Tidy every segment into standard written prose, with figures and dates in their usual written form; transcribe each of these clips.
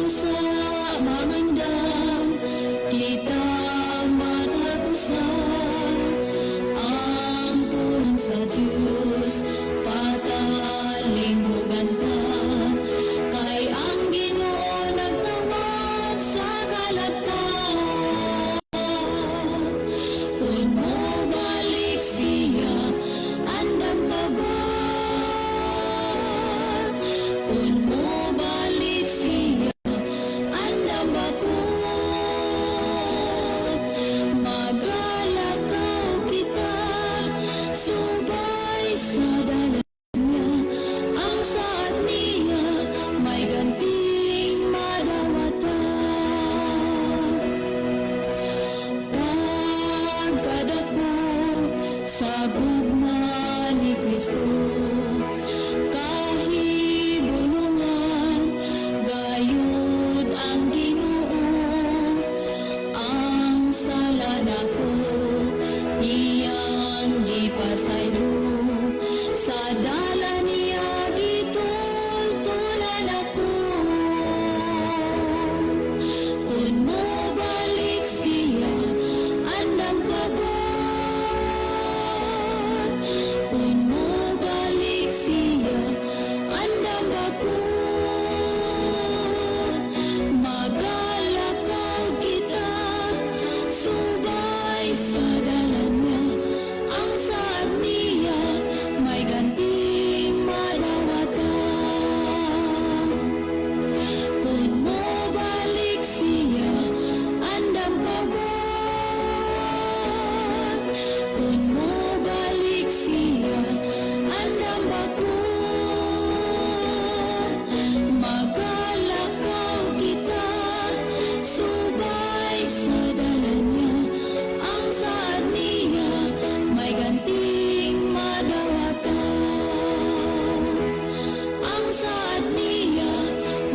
Usa mangandam kita matag usa. Ang pulong sa Dios patalinghugan ta, kay ang Ginoo nagtawag sa kalagtan. Kung mobalik siya, andam ka ba? Kung mobalik siya, andam ba ko? Magalakaw kita subay sa dalan niya. Ang saad niya may ganting madawatan. Pagkadako sa gugma ni Kristo, kahibulungan gayud ang Ginoo. Ang sala nako iyang gipasaylo, sa dalan niya gitultulan ako. Kung mobalik siya, andam ka ba? Kung mobalik siya, andam ba ko? Magalakaw kita subay sa dalan niya. Ang saad niya may ganting madawatan. Kung mobalik siya, andam ka ba? Kung mobalik siya, andam ba ko? Magalakaw kita subay sa dalan niya. Ang saad niya may ganting madawatan. Ang saad niya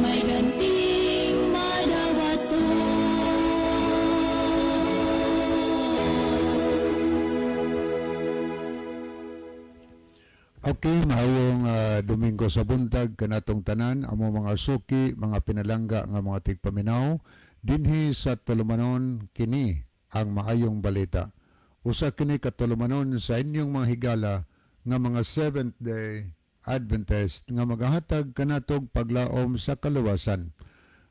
may ganting madawatan. Okay, maayong Domingo sa buntag kanatong tanan, amo mga suki, mga pinalangga nga mga tigpaminaw dinhi sa tulumanon Kini ang Maayong Balita. Usa kini ka tulumanon sa inyong mga higala nga mga Seventh Day Adventist nga magahatag kanatog paglaom sa kaluwasan.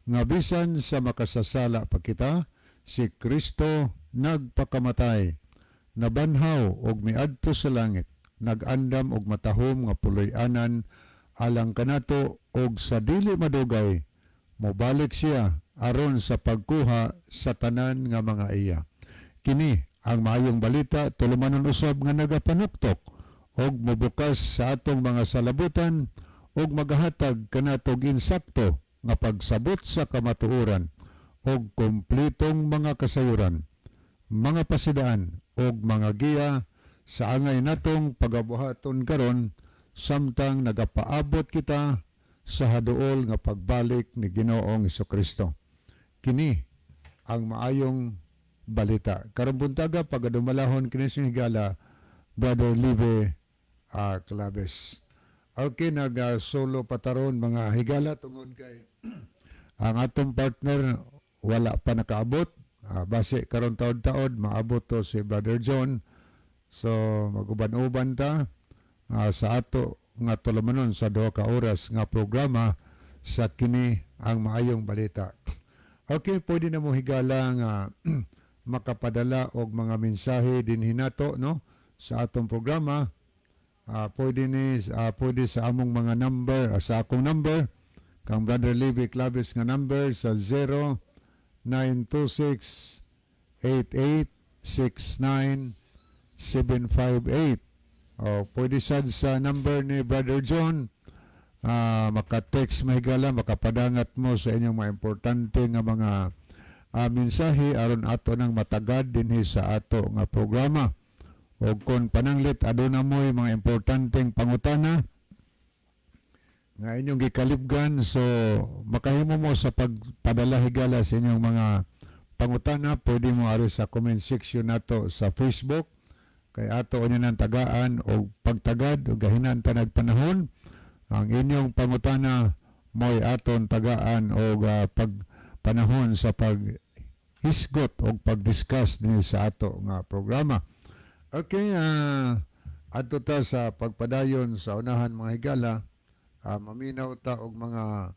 Nga bisan sa makasasala pa kita, si Kristo nagpakamatay, nabanhaw og miadto sa langit, nag-andam og matahom nga puloy-anan alang kanato, og sa dili madugay mobalik siya aron sa pagkuha sa tanan nga mga iya. Kini ang Maayong Balita, tulumanon usab nga nagapanuktok og mobukas sa atong mga salabutan og magahatag kanatog insakto nga pagsabot sa kamatuoran og kompletong mga kasayuran, mga pasidaan og mga giya sa angay natong pagabuhaton karon samtang nagapaabot kita sa haduol nga pagbalik ni Ginoong Kristo. Kini ang Maayong Balita. Karong buntaga pagadumalahon kini sa higala Brother Live Claves. Okay, nag solo pa ta ron, mga higala, tungod kay ang atong partner wala pa nakaabot. Base karon taod-taod maabot to si Brother John. So maguban-uban ta sa ato nga tulumanon sa 2 ka oras nga programa sa Kini ang Maayong Balita. Okay, pwede na mo, higala, nga makapadala og mga mensahe dinhi nato, no, sa atong programa. Pwede sa among mga number, sa akong number kang Brother Levi Claves nga number sa 0926 8869 758. O pwede sad sa number ni Brother John, maka-text, mga higala, makapadangat mo sa inyong mga importante nga mga mensahe aron ato nang matagad dinhi sa ato nga programa. O kung pananglit aduna mo'y mga importanteng pangutana nga inyong gikalibgan, so makahimo mo sa pagpadala, higala, sa inyong mga pangutana. Pwede mo ari sa comment section nato sa Facebook kay ato unya ng tagaan o pagtagad o gahinan tanag panahon ang inyong pangutana. Mo'y aton tagaan og pag panahon sa paghisgot og pagdiscuss dinhi sa ato nga programa. Okay, adto ta sa pagpadayon sa unahan, mga higala, maminaw ta og mga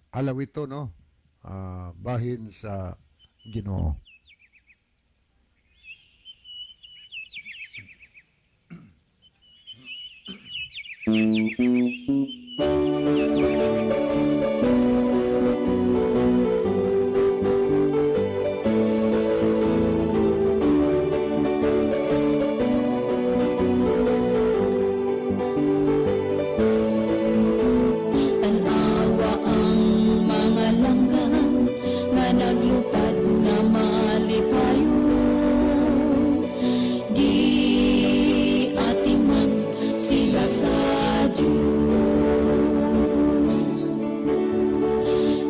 alawito, no? Bahin sa Ginoo. Tanawa ang mga langgam nga naglupad nga malipayon. Di atiman sila sa Diyos.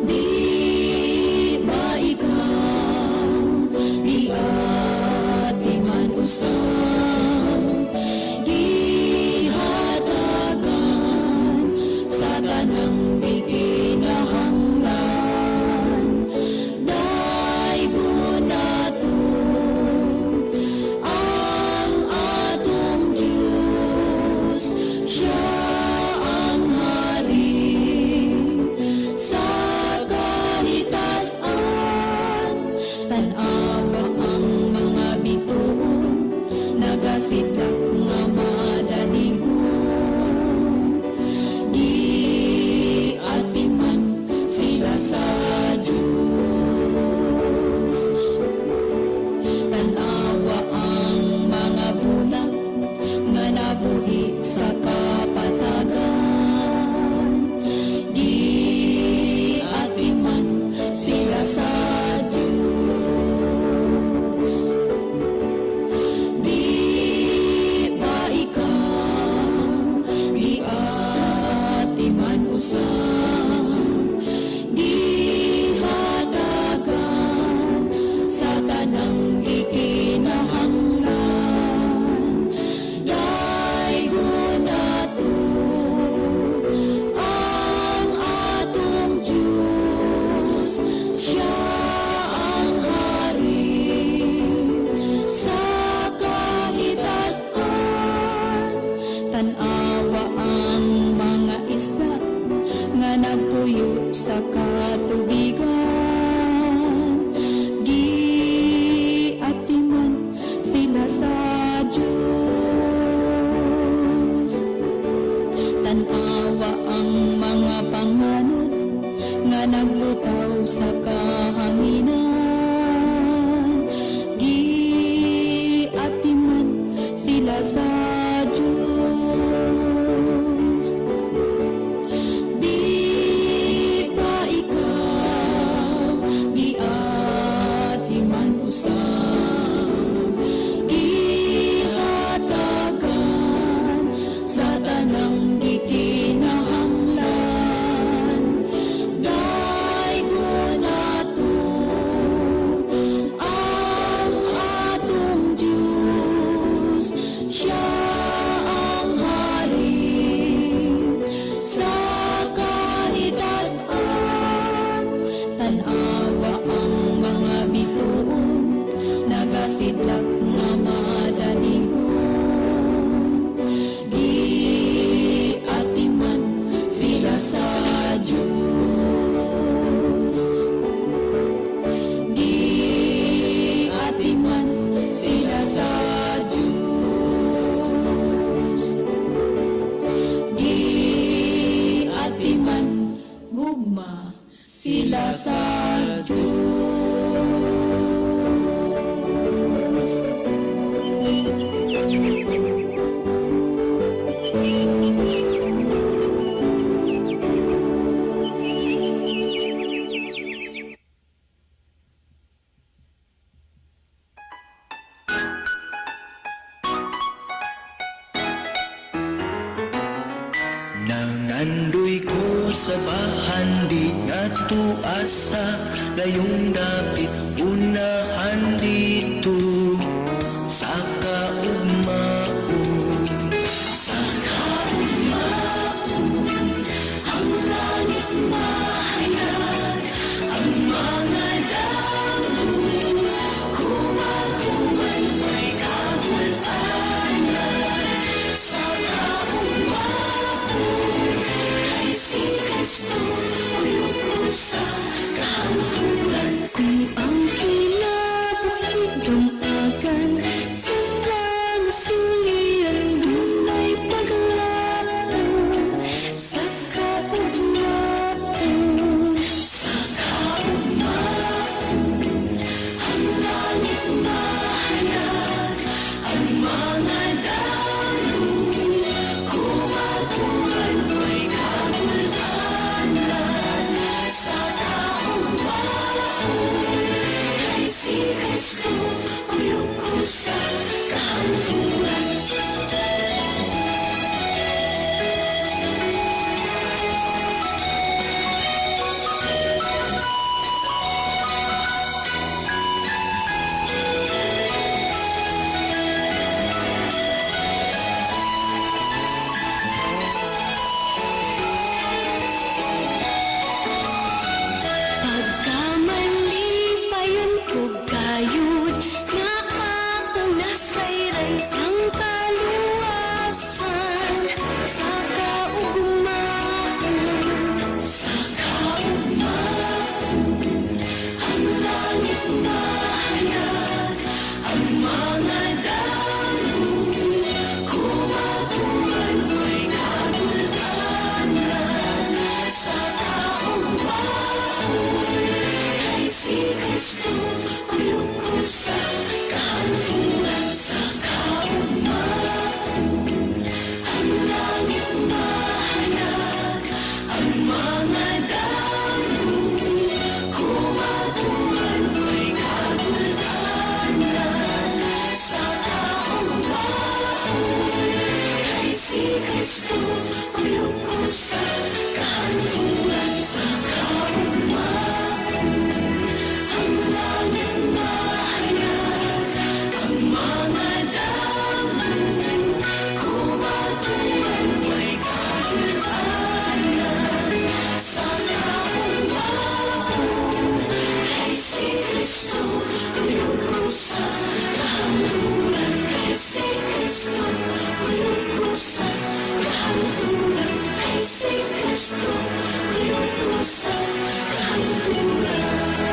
Di ba ikaw di atiman usab, gihatagan sa tanang gikinahanglan? Daygon nato ang atong Diyos, siya ang hari sa kahitasan. Tan-awa ang mga bituon, nagasidlak nga madanihon. Di atiman sila sa Diyos. Tanawa ang mga bulag nga nabuhi sa kapatagan. Di atiman sila sa Diyos. Di ba ikaw di atiman usab, gihatagan sa tanang gikinahanglan? Daygon nato ang atong Diyos, siya ang hari sa kahitasan. Tan-awa ang mga isda nga nagpuyo sa katubigan. Di atiman sila sa Diyos. Tan-awa ang mga panganod nga naglutaw sa kahanginan. Gi atiman sila sa Diyos. Di ba ikaw giatiman usab, gihatagan sa tanang gikinahanglan? Daygon nato ang atong Diyos, siya ang hari sa kahitasan. Tan-awa ang mga bituon, nagasidlak nga madanihon. Di atiman sila sa Diyos. Di atiman sila sa Diyos. Di atiman gugma sila sa Diyos. Nangandoy ko sa bahandi nga tuasa layong dapit unahan dito sa kaugmaon, sa kaugmaon ang sa kahangturan. Kung ang kinabuhi dumagan sa langasulian, dunay paglaom sa kaugmaon. Sa kaugmaon, ang langit mahayag, ang mga damo kumaturan may kagulanan. Sa kaugmaon, kay si Kristo kuyog ko sa kahangturan. Pagkamalipayon ko gayud nga akong nasayran ang kaluwasan sa kaugmaon. Sa kaugmaon, ang langit mahayag, ang mga damo kumaturan may kagulanan. Sa kaugmaon, kay si Kristo kuyog ko sa kahangturan. Sa kaugmaon, ang langit mahayag, ang mga damo kumaturan may kagulanan. Sa kaugmaon, kay si Kristo kuyog ko sa kahangturan. Sa kaugmaon, ang langit mahayag, ang mga damo kumaturan may kagulanan. Sa kaugmaon, kay si Kristo kuyog ko sa kahangturan. Kay si Kristo kuyog ko sa kahangturan. Kay si Kristo kuyog ko sa kahangturan.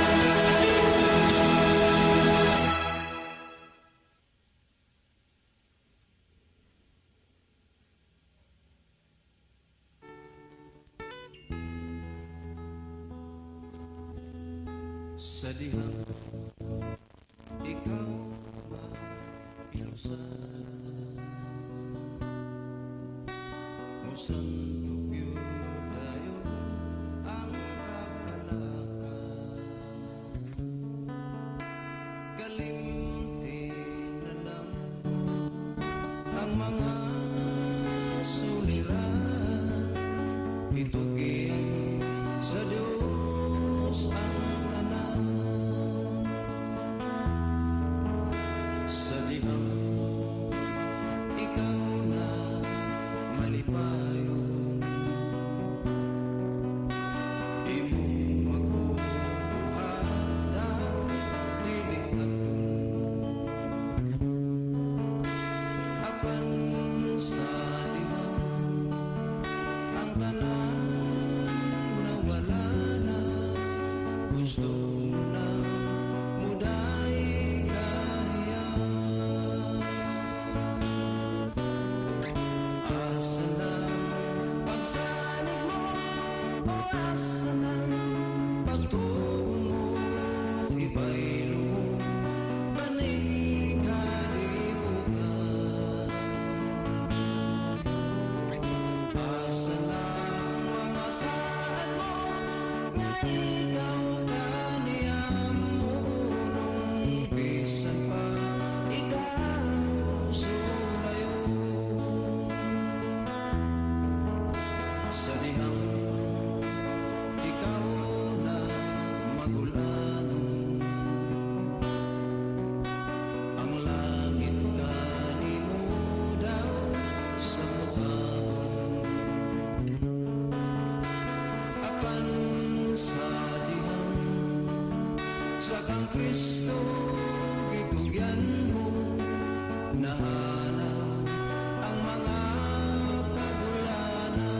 Sa dihang ikaw mailusan, Musantog yun dayon ang kapalaka. Kalimti na lang ang mga suliran, itugin sa Diyos ang tanan. Sa dihang ikaw na malipayon, imong magbubuhat daw dili tagdon. Apan sa dihang ang tanan nawala na, gusto mo na muday kaniya. Asa na pagsalig mo o asa na pagtuo mo, ibaylo mo baning kalibutan. Asa na ang mga saad mo nga ikaw kaniya muunong, bisan pa ikaw sulayon. Sa dihang ikaw na magulanon, ang langit kanimo daw sa mutabon. Apan sa dihang sa kang Kristo gitugyan mo, nahanaw ang mga kagulanan.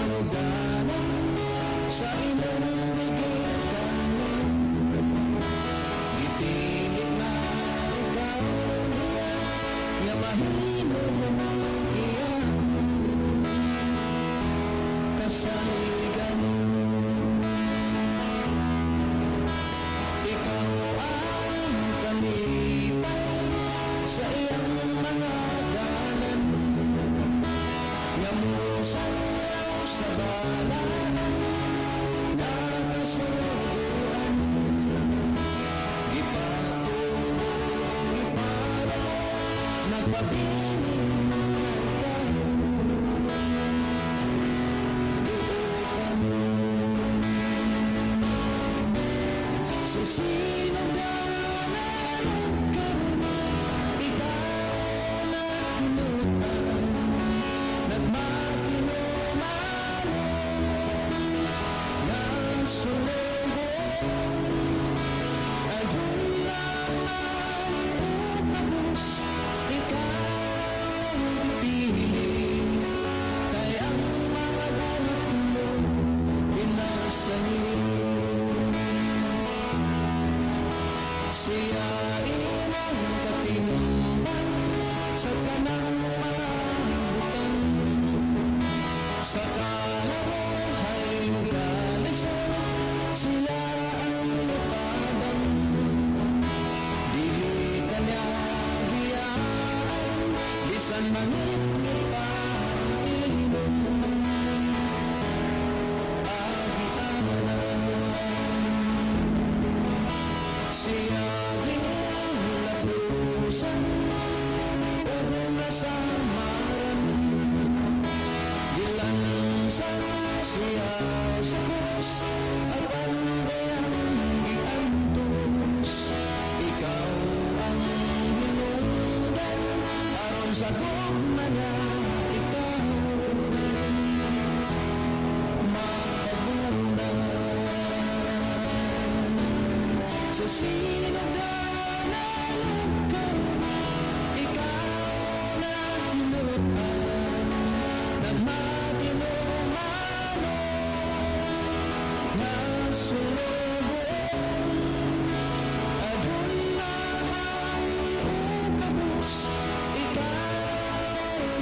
Manuganan sa imong gigikanan. Gipilit na ikaw niya nga mahimo iyang kasaligan. Ikaw ang kalipay sa iyang mga dalan nga mosayaw sa balaan nga kasuguan. Gipatubo, gipadamo, nagpabilin ikaw duotan. Sa sinugdanan karon, ikaw na hinutan, nagmatinumanon nga sulubon. Aduna man o kabus, ikaw gipili, kay ang mga buhat mo pinasahi. Siya imong katimbang sa tanang mga butang. Sa kalabuhay kalisod, siya ang mutabang. Dili ka niya biyaan, bisan mangitngit pa ang imong agianan. Siya gilapusan ug nasamaran. Gilansan siya sa krus, apan diyang giantos. Ikaw ang hinungdan aron sa gugma niya ikaw matabunan. Sa sinugdanan karon, ikaw na hinutan, nagmatinumanon nga sulubon. Aduna man o kabus, ikaw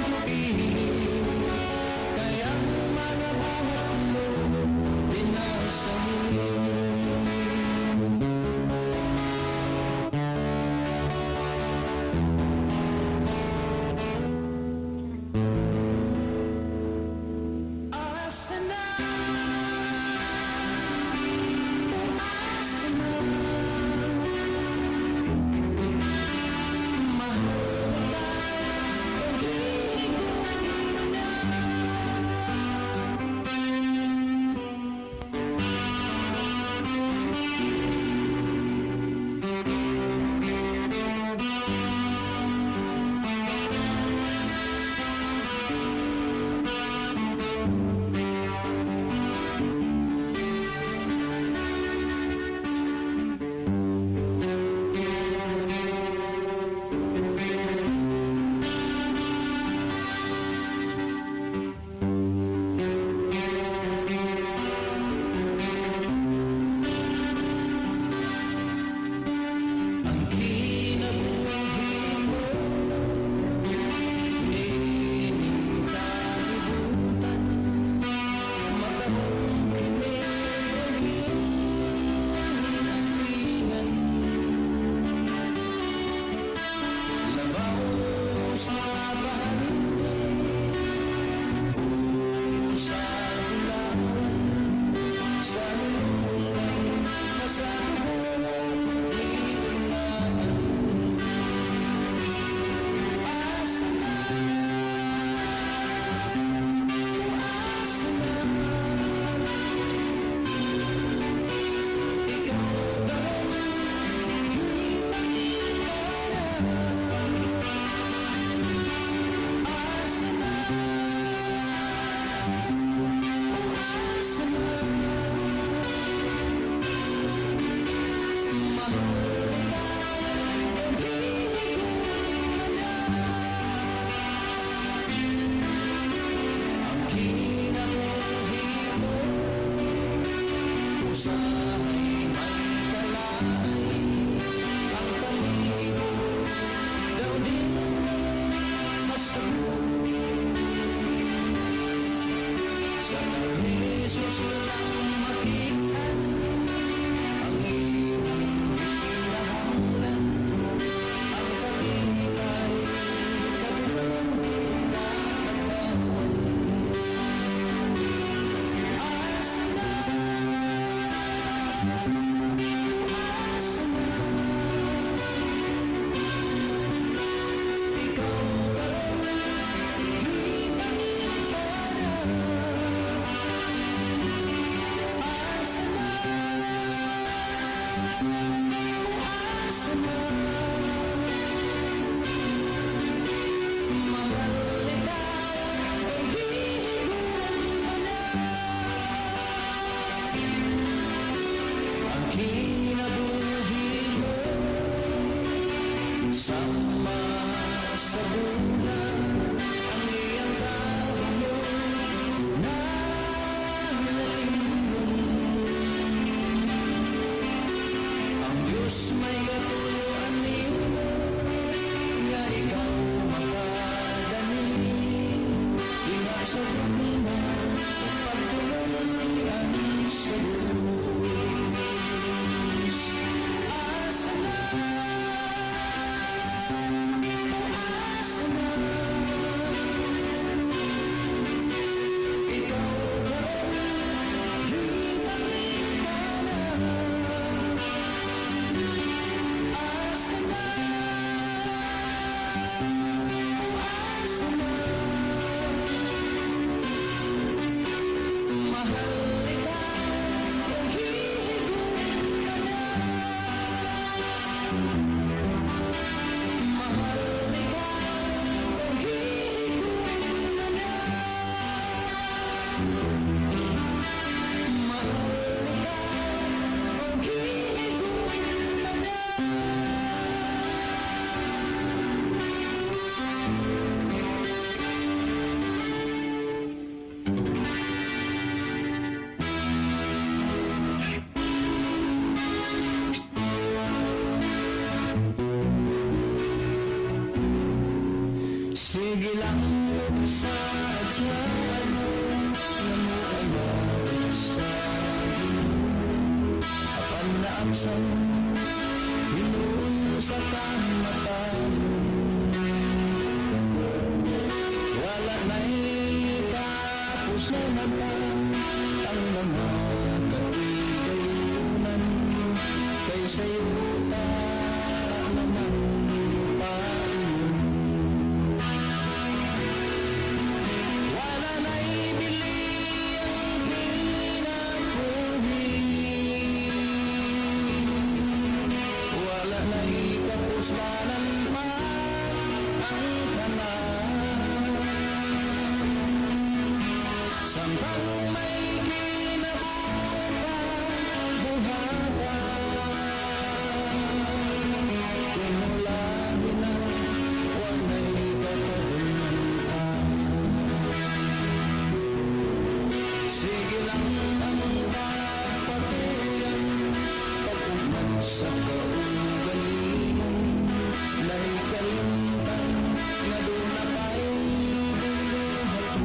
gipili, kay ang mga buhat mo pinasahi. Asa na, o asa na, mahal ka o gihigugma na? Sa Jesus lang makitaan ang imong gikinahanglan, ang kalipay, kadulom, katawan. Asa na? Asa na? Ikaw karon gipangita na. Asa na? Asa na? Mahal ikaw o gihigugma na? Ang kinabuhi mo sama sa bula, ang iyang mo na nalingon. Ang Diyos may katuyuan nimo nga ikaw makadani diha sa gugma pagtulungan sa Diyos. Asa na? Asa na? Ikaw karon gipangita na. Asa na? Asa na? Mahal ikaw o gihigugma na? Mahal ikaw o gihigugma na? Mahal ikaw o gihigugma na? Sige lang sa tiyan nga moalagad sa Ginoo, apan naabsan hinuon sa kamatayon. Wala na'y tapos na pa ang mga katigayunan, kay sa yuta naman paingon. Wala na'y bili ang kinabuhi, wala na'y kapuslanan pa ang tanan. Samtang may kinabuhi pa, buhata. Kung mulahin na, wala'y kapagungan pa. Sige lang ang pagpatuyan, pag-ugmat sa kaugalingon, na'y kalimtan nga duna pa'y buluhaton.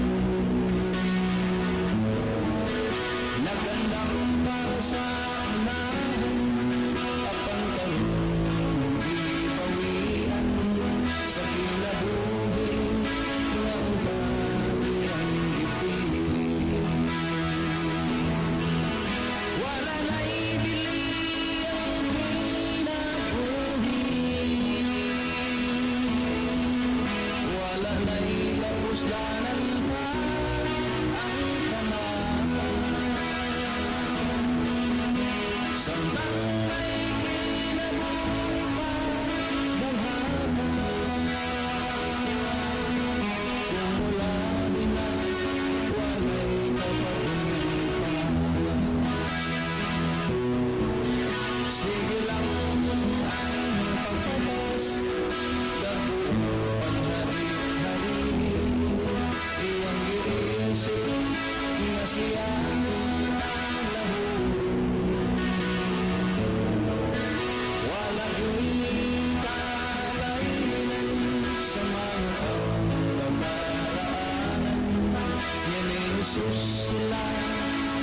Sila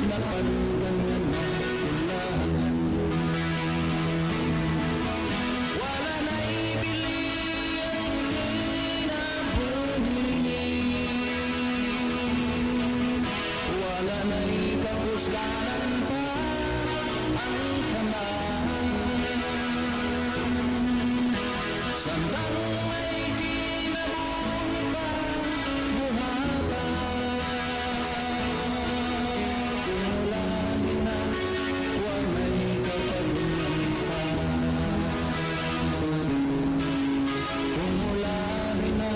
napanggan nga nakulangan. Wala na'y bili ang kinabuhi, wala na'y kapuslanan pa ang tanan. Samtang may kinabuhi pa, buhata. Kung mulahin na, wala'y kapagungan pa. Kung mulahin na,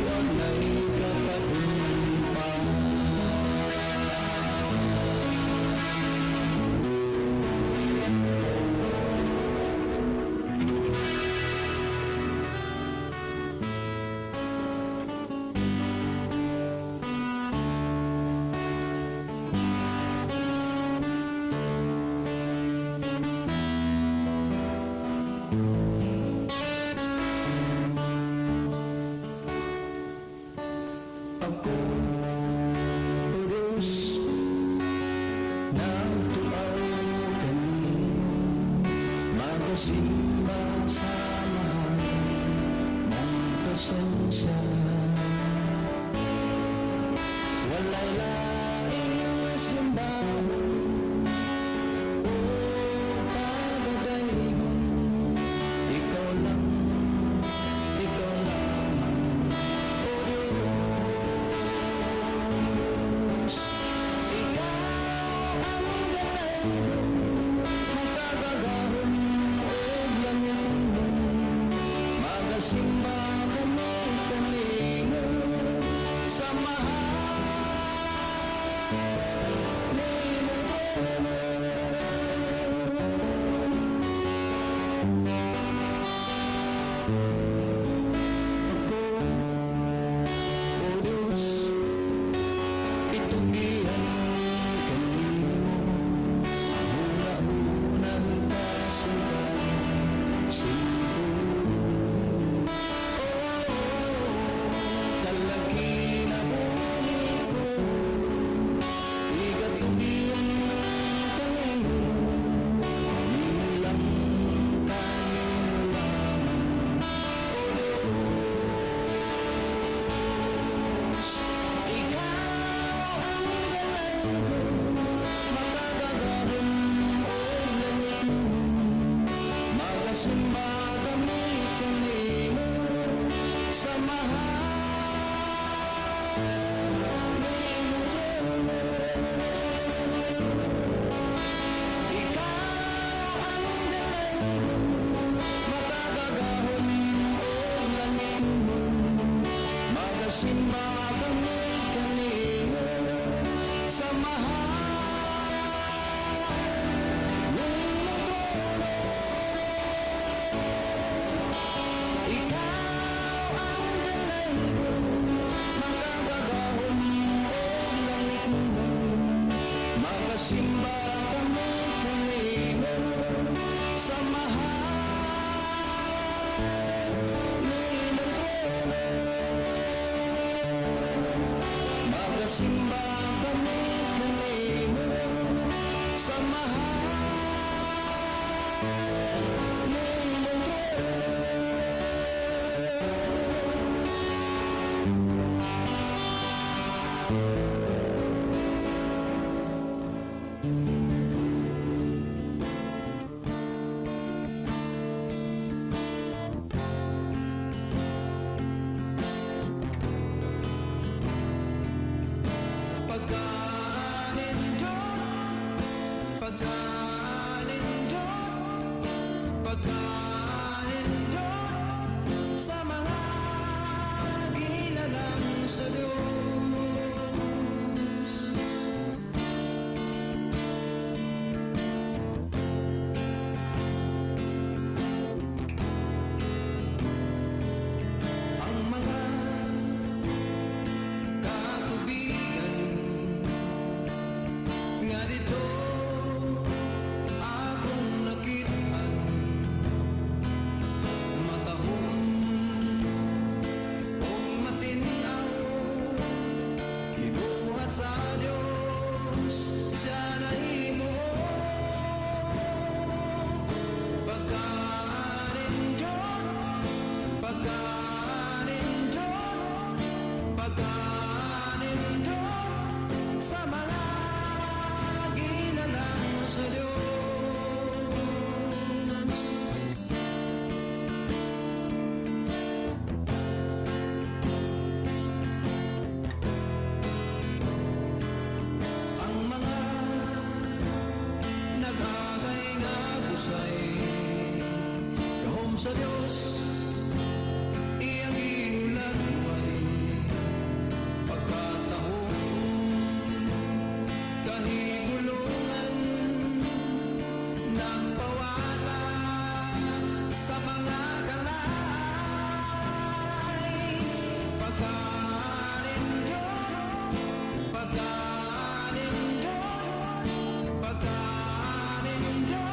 wala'y kapagungan pa. Ako, O Diyos, nagtuaw kanimo, magasimba sa mahal mong presensya. Walay laing simbahon o pagadaygon, ikaw lang, ikaw lamang, O Diyos. Ikaw ang dalaygon, makagagahom og langitnon. Magasimba kami kanimo sa mahal nimong trono. Ako, O Diyos, itugihan kanimo ang huna-hunang kasing siguro. Kalaki na buhi ko, igatugihan kanimo, kanimo lang, kanimo lamang, O Diyos. Ikaw ang dalaygon, makagagahom og langitnon. Magasimba kami kanimo sa mahal nimong trono. Ikaw ang dalaygon, makagagahom og langitnon. Magasimba kami kanimo sa mahal nimong trono. Ikaw ang dalaygon, makagagahom og langitnon. Magasimba kami kanimo sa mahal nimong trono. Magasimba kami kanimo sa mahal nimong trono. Pagkanindot, pagkanindot, pagkanindot sa mga ginilalang sa Diyos. Dios siya nahimo. Pagkanindot, pagkanindot, pagkanindot sa mga gilalang sa Diyos. Ang mga nag-agay nga busay, gahom sa Diyos iyang gihulagway. Pagkatahong kahigulungan, nagpawala sa mga kalay. Pagkanindot, pagkanindot, pagkanindot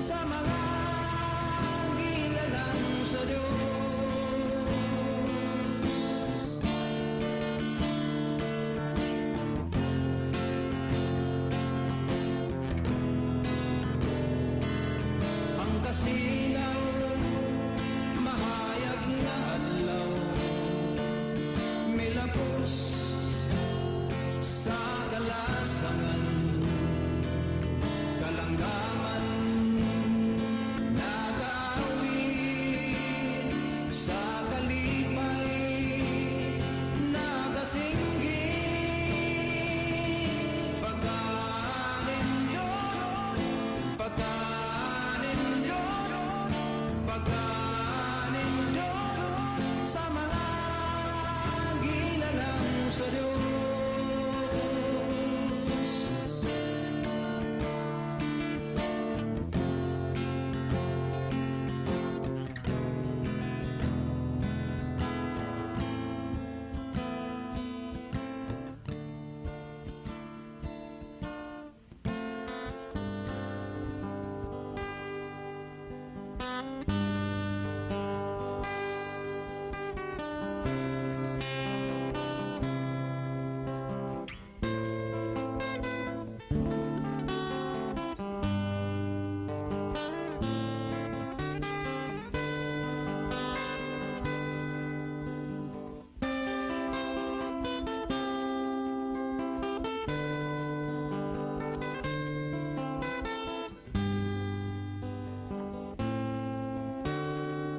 sa mga gilalang sa Diyos. Ang kasilaw, mahayag nga adlaw, milapos sa kalasangan, kalanggaman, nagaawit sa kalipay, nagasinggit. Pagkanindot, pagkanindot, pagkanindot sa mga gilalang sa Diyos.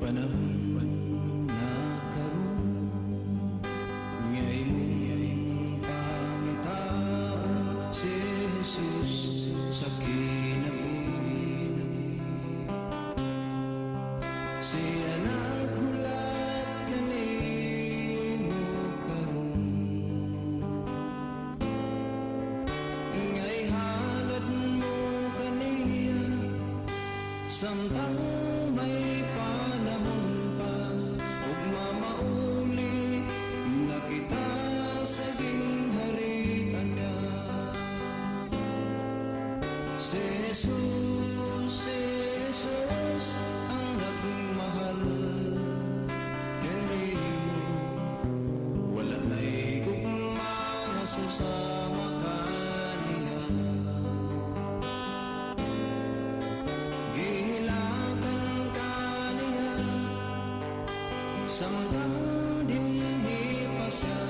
Panahon na karon nga imong pangitaon si Jesus sa kinabuhi. Siya naghulat kanimo karon nga ihalad mo kaniya samtang may panahon pa, ug mamauli na kita sa gingharian niya. Si Jesus, si Jesus ang nagmahal kanimo, wala na'y gugma nga susama kaniya. Gihilakan kaniya samtang dinhi pa siya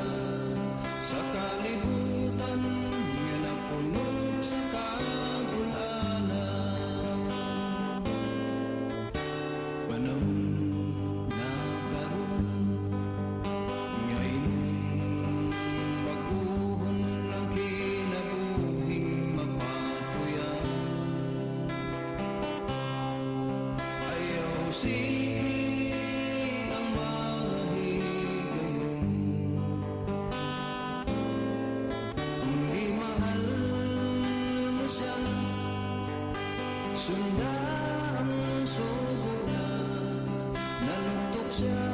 sa kalibutan nga napuno sa kagulanan. Panahon na karon nga imong baguhon ang kinabuhing mapatuyan. Ayaw sige ang mga higayon, kung di mahal mo siya, sunda ang sugo niya. Nanuktok siya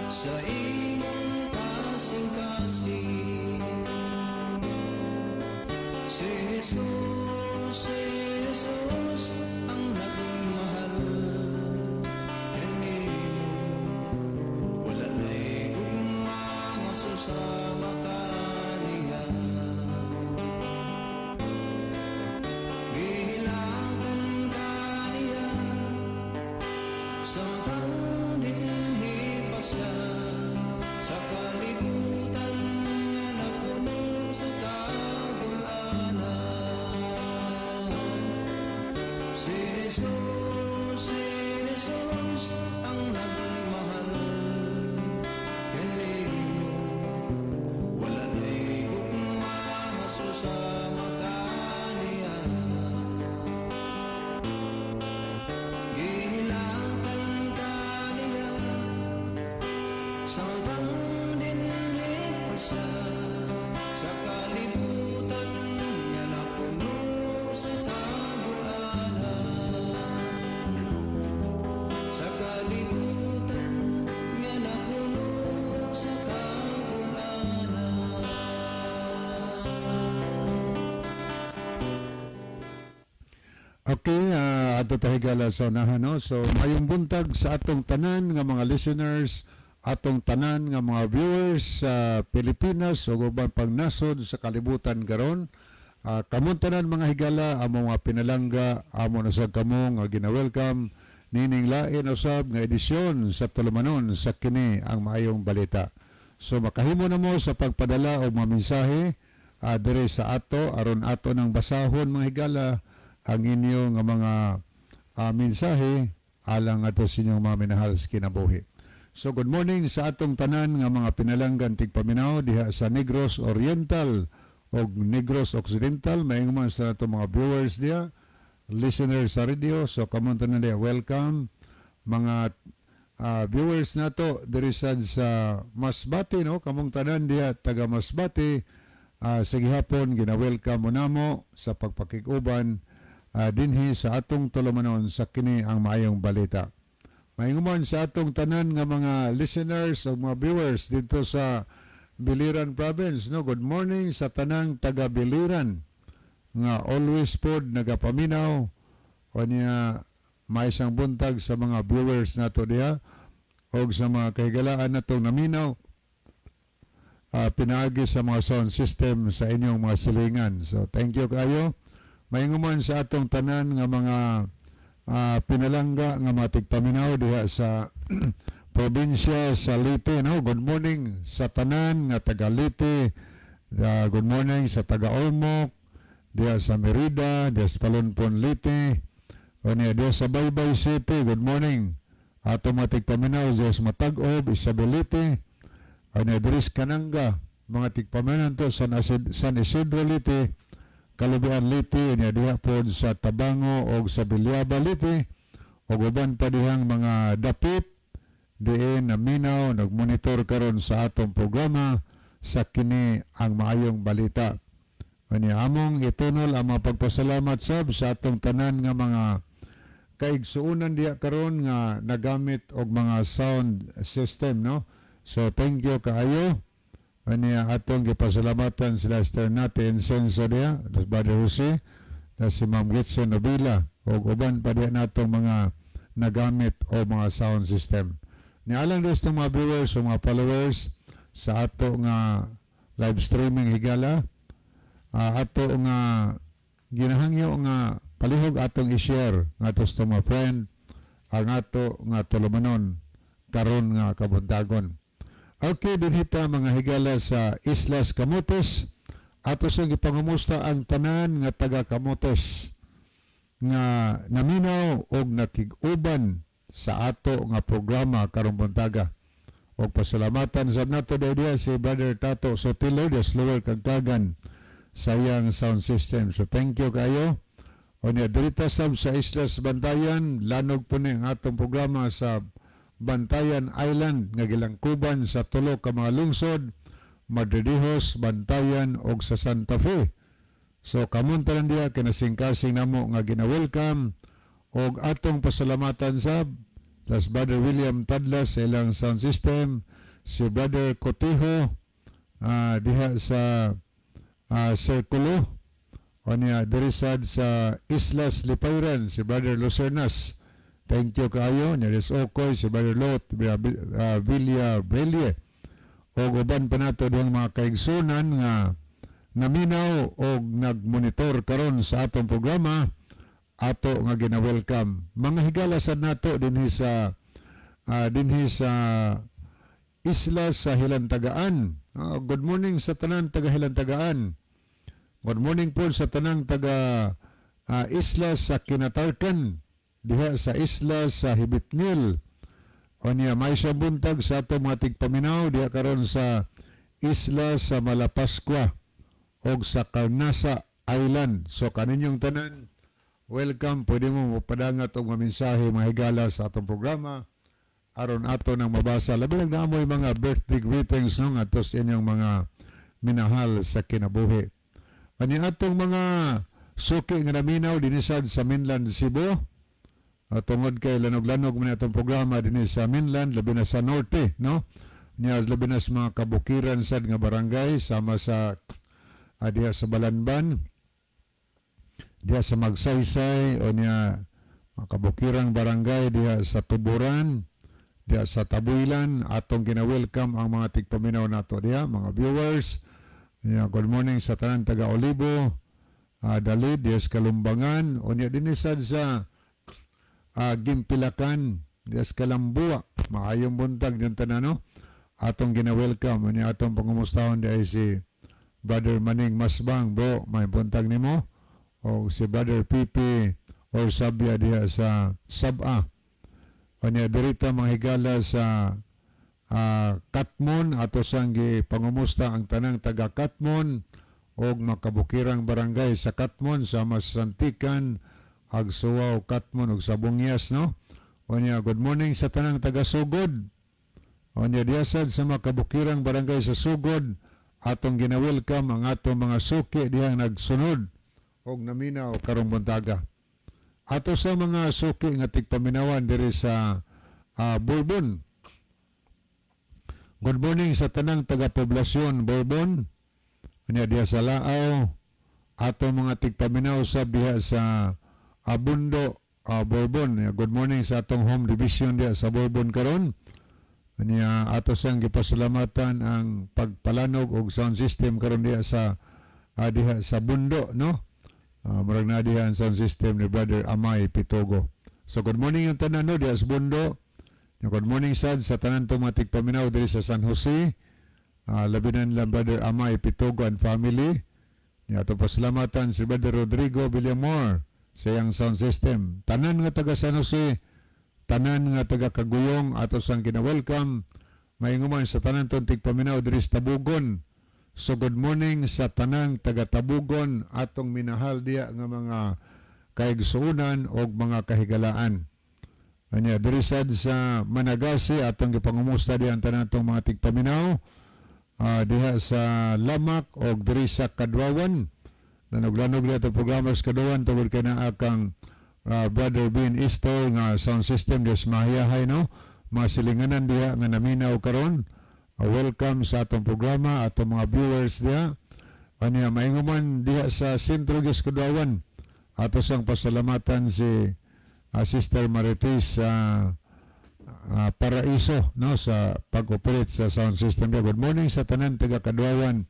sa imong kasing-kasing. Si Jesus, si Jesus ang nagmahal kanimo, wala na'y gugma nga susama kaniya. Susama kaniya. Gihilakan kaniya samtang dinhi pa siya sa kalibutan nga napuno sa kagul-anan, sa kalibutan nga napuno sa kagul-anan. Okay, ato ta, higala, sa unahan, no? So mayong buntag sa atong tanan nga mga listeners, atong tanan nga mga viewers sa Pilipinas ug uban pang nasod sa kalibutan karon. Kamong tanan, mga higala, amo mga pinalangga, amo na sa kamo nga gina-welcome nining lain usab nga edisyon sa tulumanon sa kini ang maayong balita. So makahimo na mo sa pagpadala og mga mensahe diri sa ato aron ato nang basahon, mga higala, ang inyong nga mga mensahe alang ato sa inyong mga minahal sa kinabuhi. So good morning sa atong tanan nga mga pinalanggan tigpaminaw diha sa Negros Oriental o Negros Occidental. Maayong man sa atong mga viewers diha, listeners sa radio. So kamong tanan diha, welcome. Mga viewers nato diri sad sa Masbate, no, kamong tanan diha taga Masbate, sa gihapon gina-welcome mo namo sa pagpakig-uban dinhi sa atong tulumanon sa kini ang maayong balita. Maingon sa atong tanan nga mga listeners o mga viewers dito sa Biliran Province, no? Good morning sa tanang taga Biliran nga always pod nagapaminaw. O niya, may isang buntag sa mga viewers nato diha og sa mga kahigalaan natong naminaw pinaagi sa mga sound system sa inyong mga silingan. So thank you kayo. Maingon sa atong tanan nga mga pinalangga nga mga tigpaminaw diha sa probinsya sa Leyte, no? Good morning sa tanan nga taga Leyte. Good morning sa taga Ormoc, diha sa Merida, diha sa Palonpon, Leyte. O niya, diha sa Baybay City, good morning. Ato mga tigpaminaw diha sa Matag-ob, Isabel, Leyte. O niya, diri sa Kananga, mga tigpaminaw to San Isidro, Leyte, Kalubian, Leyte, niya diha pod sa Tabango og sa Villaba, Leyte, og uban pa dihang mga dapit diin naminaw, nagmonitor karon sa atong programa sa kini ang maayong balita. Ani among itunol ang mga pagpasalamat sab sa atong tanan nga mga kaigsuonan diha karon nga nagamit og mga sound system, no? So thank you kaayo. Ani atong gipasalamatan sila Sister Nati Insenso diha, das Brother Jose, das si Ma'am Gretchen Novila ug uban pa diha natong mga nagamit o mga sound system. Ni alang des mga viewers o mga followers sa ato nga live streaming, higala, ato nga ginahangyo nga palihog atong i-share ngadto sa mga friend ang ato nga tulumanon karon nga kabuntagon. Okay, dinhi ta, mga higala, sa Islas Camotes. Ato sa gipangumusta ang tanan nga taga Camotes nga naminaw og nakig-uban sa ato nga programa karong buntaga. Og pasalamatan sab nato diha si Brother Tato Sotilo des Lower Kagkagan sa iyang sound system. So thank you kayo. O niya, dirita sab sa Islas Bantayan, lanog po ni ang atong programa sa Bantayan Island nga gilangkuban sa tulo ka mga lungsod, Madridejos, Bantayan ug sa Santa Fe. So kamong tanan diha, kinasingkasing namo nga gina-welcome og atong pasalamatan sab tas Brother William Tadlas sa ilang sound system, si Brother Cotijo diha sa Circulo, o niya, diri sad sa Islas Lipayran si Brother Lucernas. Thank you kaayo. Niya des Okoy, si Brother Lot Villa Brelie og uban pa nato dihang mga kaigsunan nga naminaw og nagmonitor karon sa atong programa, ato nga gina-welcome. Mga higala sad nato dinhi sa isla sa Hilantagaan. Good morning sa tanan taga Hilantagaan. Good morning po sa tanang taga isla sa Kinatarkan, diha sa isla sa Hibitngil. O niya, may siyang buntag sa atong mga tigpaminaw diha karon sa isla sa Malapascua. og sa Carnasa Island. So kaninyong tanan, welcome. Pwede mo mopadangat og mga mensahe, mga higala, sa atong programa aron ato nang mabasa. Labi lang na mo'y mga birthday greetings, no, ngadto sa inyong mga minahal sa kinabuhi. Ani atong mga suki nga naminaw dinhi sad sa mainland Cebu. Tungod kay lanog-lanog man atong programa dinhi sa mainland, labi na sa norte, no? Niya labi na sa mga kabukiran sad nga barangay sama sa diha sa Balanban, diha sa Magsaysay o niya mga kabukirang barangay diha sa Tuburan, diha sa Tabuilan. Atong gina-welcome ang mga tigpaminaw nato diha, mga viewers. Yeah, good morning sa tanan taga Olibo, Dalid, diha sa Kalumbangan, o niya dinhi sad sa Gimpilakan, diha sa Kalambua. Maayong buntag din tanan, no? Atong gina-welcome, niya atong pangumustahon diha si Brother Maning Masbang, bro, may buntag nimo. O si Brother Pipi or Sabia diha sa Saba. O niya dirita, mga higala, sa Katmon, ato sang gipangumusta ang tanang taga Katmon og makabukirang barangay sa Katmon sama sa Santikan, Agsuwaw, Katmon ug sa Bungyas, no? O niya good morning sa tanang taga Sugod. O niya diha sad sa makabukirang barangay sa Sugod, atong gina-welcome ang atong mga suki dihang nagsunod og naminaw karong buntaga. Ato sa mga suki nga tigpaminawan diri sa Bourbon. Good morning sa tanang taga-poblasyon Bourbon. Unya diha sa Laaw, ato mga tigpaminaw sa diha sa Abundo, Bourbon. Good morning sa atong home division diha sa Bourbon karon. Unya ato sang gipasalamatan ang pagpalanog og sound system karon diha sa Bundo, no? Murag na diha ang sound system ni Brother Amay Pitogo. So good morning yung tanan, no, diha sa Bundo. Good morning sad sa tanan tong mga tigpaminaw diri sa San Jose. Labi na nila Brother Amay Pitogo and family. Nya ato pasalamatan si Brother Rodrigo Villamor sa iyang sound system. Tanan nga taga San Jose, tanan nga taga Kaguyong, ato sang gina-welcome. Mainguman sa tanan tong tigpaminaw diri sa Tabugon. So good morning sa tanang taga Tabugon, atong minahal diya nga mga kaigsuonan og mga kahigalaan. Anya diri sad sa Managasi, atong gipangumusta diha ang tanan tong mga tigpaminaw diha sa Lamak og diri sa Kadwawan. Lanog-lanog diha itong programa sa Kadwawan tungod kay naa kang Brother Bean Easter nga sound system diha sa Mahiyahay, no? Mga silinganan diha nga naminaw karon. Welcome sa atong programa, atong mga viewers diha. Anya mainguman diha sa Sentro Gyud Kadwawan. Ato sang pasalamatan si Sister Marites sa Paraiso, no, sa pag-operate sa sound system diha. Good morning sa tanan taga Kadwawan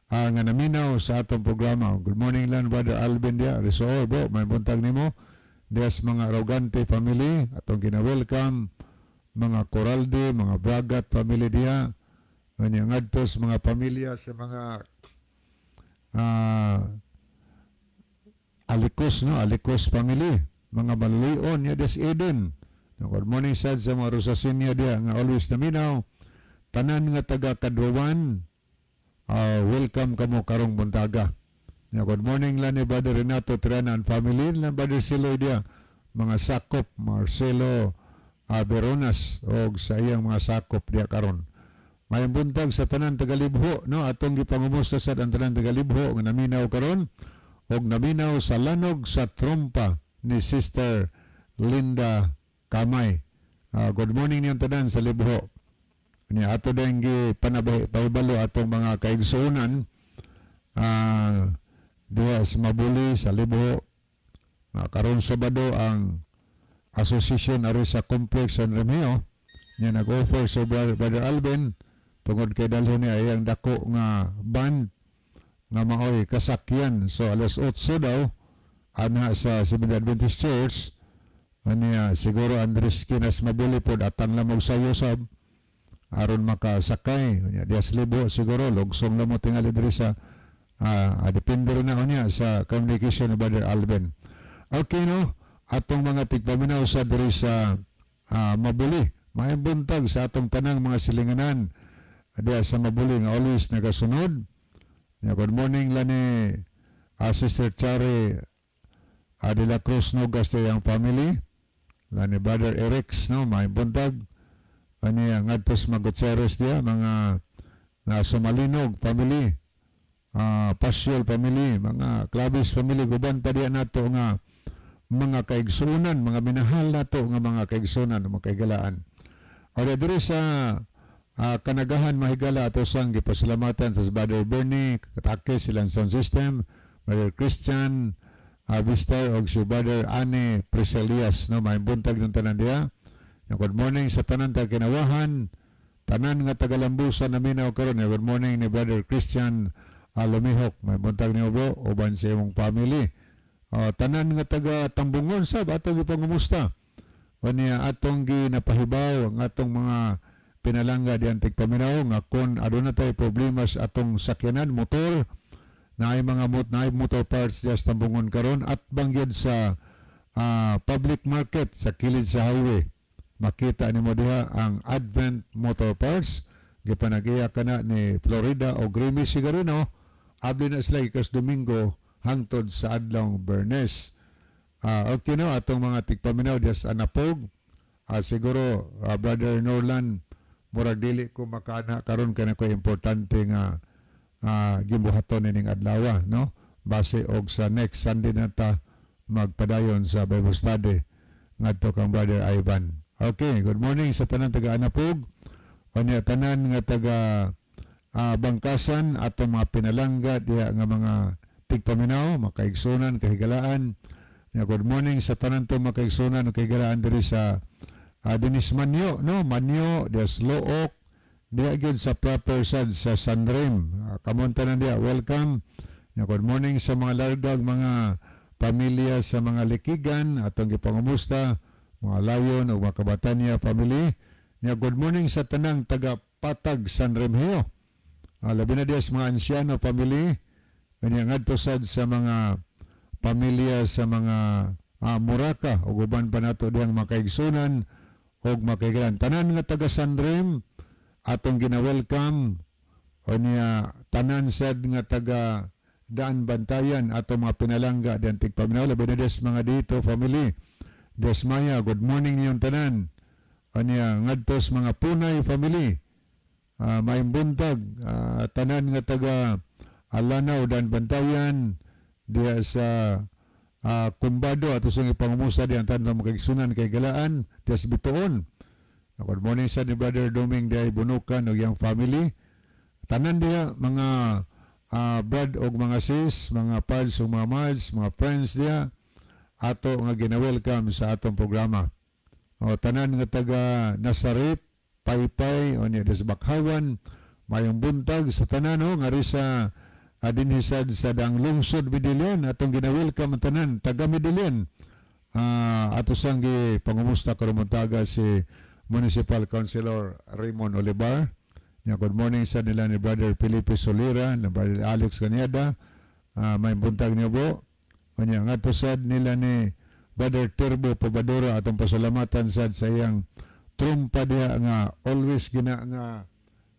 nga naminaw sa atong programa. Good morning lang Brother Alvin diha Resor, bro, may buntag nimo. Diha sa mga Arrogante family, atong gina-welcome mga Coralde, mga Bragat family diha. Anya ngadto sa mga pamilya sa mga Alikos, no, Alikos family, mga Malulion ya des Eden. No, good morning sad sa mga Rosasinia diha nga always naminaw. Tanan nga taga Kadwawan, welcome kamo karong buntaga. Ya, good morning lang ni Brother Renato Tirana and family, lang Brother Siloy diha, mga sakop Marcelo Veronas og sa iyang mga sakop diha karon. Mayong buntag sa tanan tagalibho, no, atong gipangumusta sad ang tanan tagalibho nga naminaw karon og naminaw sa lanog sa trompa ni Sister Linda Kamay. Good morning niyang tanan sa Libho. Ni ato din gi panabay pahibalo atong mga kaigsuonan diha sa Mabuli, sa Libho. Karon Sabado ang Association Arisa Complex San Remeo niya nag-offer sa Brother Alvin tungod kay dalhin niya iyang dako nga band nga maoy kasakyan. So alas 8 daw ana sa Seventh Adventist Church. Aniya siguro Andres Kinas Mabuli pod atang lamog sayo sab aron makasakay. Unya diya sa Libo siguro lugsong na mo tingali diri sa depende rin na unya sa communication ni Brother Alvin. Okay, no, atong mga tigpaminaw sa diri sa Mabuli. Maayong buntag sa atong tanang mga silinganan diya sa Mabuli nga always nagasunod. Yeah, good morning lani Sister Chari de la Cruz Nogas sa iyang family. Lani Brother Erics, no, may buntag. Ani ngadto sa mga Gutierrez diya, mga na Sumalinog family, Pasyol family, mga Clavis family, guban pa diya nato nga mga kaigsunan, mga minahal nato nga mga kaigsunan, mga kaigalaan. O diri sa Kanagahan Mahigala, ato sang gipasalamatan sa Brother Bernie, Katake silang sound system, Brother Christian Vistar og si Brother Anne Priselias, no, may buntag ng tanan diha. Yung good morning sa tanan taga Kinawahan, tanan nga tagalambusan na minaw karon. Yung good morning ni Brother Christian Lumihok, may buntag niyo, bro, uban sa imong family. Tanan nga taga Tambungon sab atong gipangumusta. O niya atong ginapahibaw ang atong mga pinalangga diyan tigpaminaw nga kon aduna tay problema sa atong sakyanan, motor, naay mga naay motor parts diya sa Tambungon karon at bangyod sa public market sa kilid sa highway. Makita nimo diha ang Advent Motor Parts, gipanag-iya kana ni Florida o Grammy Sigarino. Abli na sila ikas Domingo hangtod sa adlawng Bernes. Okay, no, atong mga tigpaminaw diya sa Anapog. Siguro, Brother Norlan, murag dili ko makaana karon kay ko importante nga gibuhaton ining adlaw, no? Base og sa next Sunday na ta magpadayon sa Bible study ngadto kang Brother Ivan. Okay, good morning sa tanan taga Anapog. Unya tanan nga taga Bangkasan, atong mga pinalangga diha nga mga tigpaminaw, makaigsunan, kahigalaan. Ya, good morning sa tanan to makaigsunan ug kahigalaan diri sa Dinis Manyo, no? Manyo, diha sa Looc, diha gyud sa proper sad sa Sanrem. Kamon tanan diha, welcome. Ya, good morning sa mga largag mga pamilya sa mga Likigan, atong gipangumusta, mga Layon ug mga Kabatanya family. Ya, good morning sa tanang taga Patag San Remigio. Labi na diha sa mga Ansyano family. Kanya ngadto sad sa mga pamilya sa mga Muraka ug uban pa nato diyang makaigsunan ug makaigalan. Tanan nga taga Sanrem atong gina-welcome. O niya tanan sad nga taga Daan Bantayan, atong mga pinalangga diyan tigpaminaw, labi na diha sa mga dito family. Desmaya, good morning niyong tanan. O niya ngadto sa mga Punay family. Maayong buntag, tanan nga taga Alanaw, Dan Bantayan, diha sa Kumbado, ato sa ipangumusta diyan tanan mga kaigsunan kay galaan diha sa Bituon. Good morning sa ni Brother Doming diha Bunukan ug iyang family. Tanan diha mga brad og mga sis, mga pads ug mga mads, mga friends diha ato nga gina-welcome sa atong programa. O tanan nga taga Nazaret, Paypay, o niya sa Bakhawan, mayong buntag sa tanan, no, nga sa dinhisad sa Dang Lungsod Medellin, atong gina-welcome ang tanan taga Medellin. Ato sang gi pangumusta karon buntaga si Municipal Councilor Raymond Olivar. Nya good morning sa nila ni Brother Felipe Solira, ni Brother Alex Canyada. May buntag niyo, bro. Unya ngadto sad nila ni Brother Turbo Pabadora, atong pasalamatan sad sa iyang trumpa diha nga always gina nga